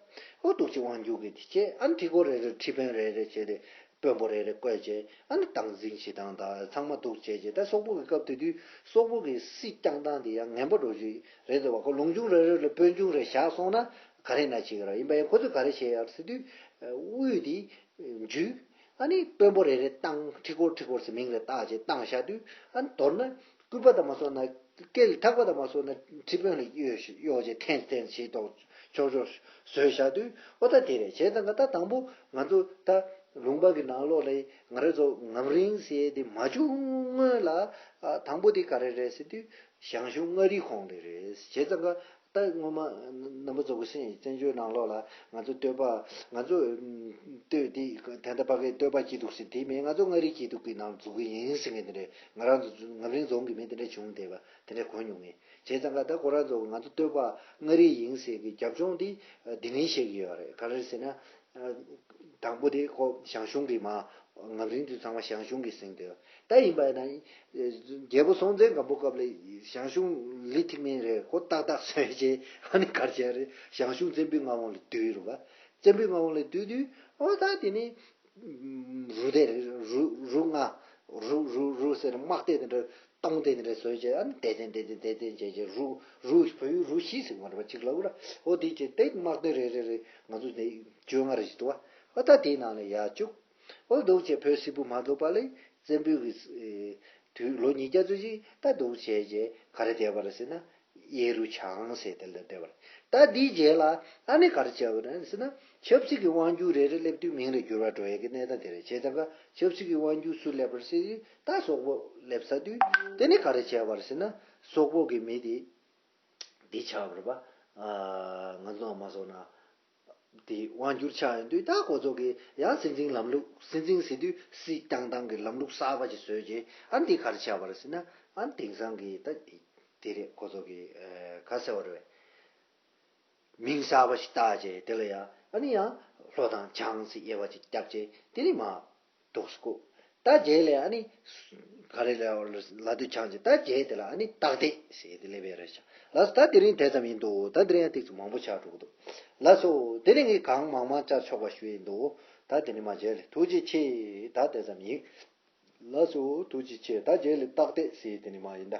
ཨོ་འདུག་ཅིག་དབང་བསྒྱུར་གི་དེ་བྱས། ཨ་ནི་ཁྲི་སྐོར་རེ་རེ་ཁྲི་དཔོན་རེ་རེ་བྱས་ཏེ། དཔོན་པོ་རེ་རེ་བསྐོས་བྱས། ཨ་ནི་སྟངས་འཛིན་བྱེད་སྟངས་དང་ཚང་མ་འདུག་བྱས་བྱས། ད་སོག་པོ་གི་སྐབས་དེ་དུས་སོག་པོ་གི་སྲིད་བསྐྱངས་སྟངས་དེ་ཡང་ངན་པ་འགྲོ་རྒྱུ་རེད་འདུག་བ། ཁོ་ལུང་ཆུང་རེ་རེ་ལ་དཔོན་ཆུང་རེ་བཞག་སོང་ན་ག་རེ་ན་བྱེད་ཀྱི་ར། ཡིན་པ་ཡང་ཁོ་ཚོས་ག་རེ་བྱས་ཡོད་ཟེར་དུས། དབུས་དེ་འཇུས། ཨ་ནི་དཔོན་པོ་རེ་རེ་བཏང་། ཁྲི་སྐོར་ཁྲི་སྐོར་ཟེར་མིང་རེ་བཏགས་བྱས་བཏང་བཞག་དུས། ཨ་ནི་མདོར་ན། སྐུད་པ་དང་མ་སོང་ན། སྐེ་ལ་ཐག་པ་དང་མ་སོང་ན་ཁྲི་དཔོན་ལ་གཡོག་གཡོག་བྱས་འཐེན་འཐེན་བྱས་ཏོག་ཆོག་ཆོག་བཟོས་བཞག་དུས། ཨོ་ད་དེ་རེད། བྱས་ཙང་ད་དང་པོ་ང་ཚོ་ད་ལུང་པ་གི་ནང་ལོགས་ལ་ང་རང་ཚོ་ངམ་རིང་ཟེར་དེ་མ་བྱུང་སྔོན་ལ། ཨ་དང་པོ་དེ་ག་རེ་རེད་ཟེར་དུས་ཞང་ཞུང་མངའ་རིས་ཁོངས་དེ་རེད། བྱས་ཙང་ཀ་ད་སྔོན་མ་རྣམ་པ་ཚོ་གི་སེམས་བཙན་བྱོལ་ནང་ལོགས་ལ་ང་ཚོ་སྟོད་པ། ང་ཚོ་སྟོད་དེ་ད་ལྟ་ཕ་གིའི་སྟོད་པ་སྐྱིད་སྡུག་ཟེར་དེ་མིན། ང་ཚོ་མངའ་རིས་སྐྱིད་སྡུག་གི་ནང་འཛུལ་གི་ཡིན་ཟེར་མཁན་དེ་རེད། ང་རང་ཚོ་ངམ་རིང་རྫོང་གི་མི་དེ་འདྲ་བྱུང་བསྡད་པ་དེ་འདྲ་གོ་མྱོང་ངས། བྱས་ཙང་ཀ་ད་ཁོ་རང་ཚོ་ང་ཚོ་སྟོད་པ་མངའ་རིས་ཡིན་ཟེར་གི་རྒྱབ་ལྗོངས་དེ་འདི་ནས་བཤད་གི་ཡོད་རེད། ག་རེ་ཟེར་ན། དང་པོ་དེ་ཁོ་ཞང་ཞུང་གི་མ། ངམ་རིང་དུ་ཚང་མ་ཞང་ཞུང་གི་ཟིན་དོད། ད་ཡིན་པ་ཡིན་ན། རྒྱལ་པོ་སྲོང་བཙན་སྒམ་པོ་སྐབས་ལ་ཞང་ཞུང་ལི་ཐིག་མིན་རེད། ཁོ་ཏག་ཏག་བཟོས་རྗེས་ཨ་ནི་གར་བྱས་རེད། ཞང་ཞུང་བཙན་པོའི་མངའ་དབང་ལ་བསྡུས་རུ་བ། བཙན་པོའི་མངའ་དབང་ལ་བསྡུས་དུས་ཨོ་ད་དེ་ནི། རུ་དེ་རུ་རུ་རུ་ལྔ། རུ་རུ་རུ་ཟེར་དམག་སྡེ་དེ་འདྲ་སྟོང་སྡེ་དེ་འདྲ་བཟོས་བྱས། ཨ་ནི་དེ་དེ་དེ་དེ་དེ་དེ་བྱས་བྱས་རུ་རུ་བོད་ཡུལ་རུ་བཞི་ཟེར་བ་རེད་པ། གཅིག་ལ་འུ་ར་ཨོ་དེ་བྱས་དེ་དམག་སྡེ་རེ་རེ་རེ་ང་ཚོ་དེ་བཅོ་ལྔ་རེ་ཞིག་འདུག་བ། ཨོ་ད་དེའི་ནང་ལ་ཡར་བཅུག་ཨོ་འདུག་བྱས་བོད་སིལ་བུ་མ་ཐུབ་པ་ལས་བཙན་པོའི་གི་དུས་ལོ་ཉིས་བརྒྱ་ཙམ་ཞིག་ད་འདུག་བྱས་བྱས་ག་རེ་བསྡད་པ་རེད་ཟེར་ན། གཡས་རུ་བྱང་ཟེར་དེ་ལ་བསྡད་པ་རེད། ད་འདིའི་རྗེས་ལ་ཨ་ནི་ག་རེ་བྱས་པ་རེད་ཟེར་ན། ཆབ་སྲིད་ཀྱི་དབང་སྒྱུར་རེ་རེ་སླེབས་དུས་མིང་རེ་འགྱུར་བ་འགྲོ་ཡས་ཀྱི་གནས་སྟངས་དེ་རེད། བྱས་ཙང་ཀ་ཆབ་སྲིད་ཀྱི་དབང་སྒྱུར་སུ་སླེབས་པ་རེད་ཟེར་དུས་ད་སོག་པོ་སླེབས་ཚར་དུས་དེ་ནི་ག་རེ་བྱས་པ་རེད་ཟེར་ན། སོག་པོ་གི་མི་དེ་འདི་ཆགས་པ་རེད་པ། ང་ཚོ་མ་སོང་ན། དེ་དབང་སྒྱུར་ཆགས་ཡོང་དུས་ད་ཁོ་ཚོ་གིས་ཡང་སྲིད་འཛིན་ལམ་ལུགས། སྲིད་འཛིན་ཟེར་དུས་སྲིད་བསྐྱངས་སྟངས་ཀྱི་ལམ་ལུགས་གསར་པ་ཅིག་བཟོས་རྗེས་ཨ་ནི་དེ་ག་རེ་བྱས་པ་རེད་ཟེར་ན། ཨ་ནི་དེང་སང་གི་ད་དེ་རེད། ཁོ་ཚོ་གིས་ག་ཟེར་བ་རེད། མིང་གསར་པ་ཞིག་བཏགས་རྗེས་དེ་ལ་ཡང་ཨ་ནི་ཡང་ལྷོ་དང་བྱང་ཟེར་དབྱེ་བ་ཅིག་བརྒྱབ་རྗེས་དེ་ནི་མ། འདུག་སེ་བཀོད། ད་རྗེས་ལ་ཨ་ནི། ག་རེ་ལབ། ལ་སྟོད་བྱང་ཅན། ད་རྗེས་དེ་ལ་ཨ་ནི་སྟག་སྡེ་ཟེར་དེ་སླེབས་ཡོད་རེད་ཤག་ལགས་སོ། ད་དེ་རིང་དེ་ཙམ་ཡིན་འདུག་ད་དེ་རིང་ཡང་ཏོག་ཙམ་མང་པོ་ཆགས་འགྲོ་གི་འདུག་ལགས་སོ། དེ་རིང་གི་གང་མང་མང་བཅར་ཆོག་པ་ཞུ་ཡིན་འདུག་ད་དེ་ནི་མ་རྗེས་ལ། ཐུགས་རྗེ་ཆེ། ད་དེ་ཙམ་ཡིན། ལགས་སོ། ཐུགས་རྗེ་ཆེ། ད་རྗེས་ལ་སྟག་སྡེ་ཟེར་དེ་ནི་མ་ཡིན་ད།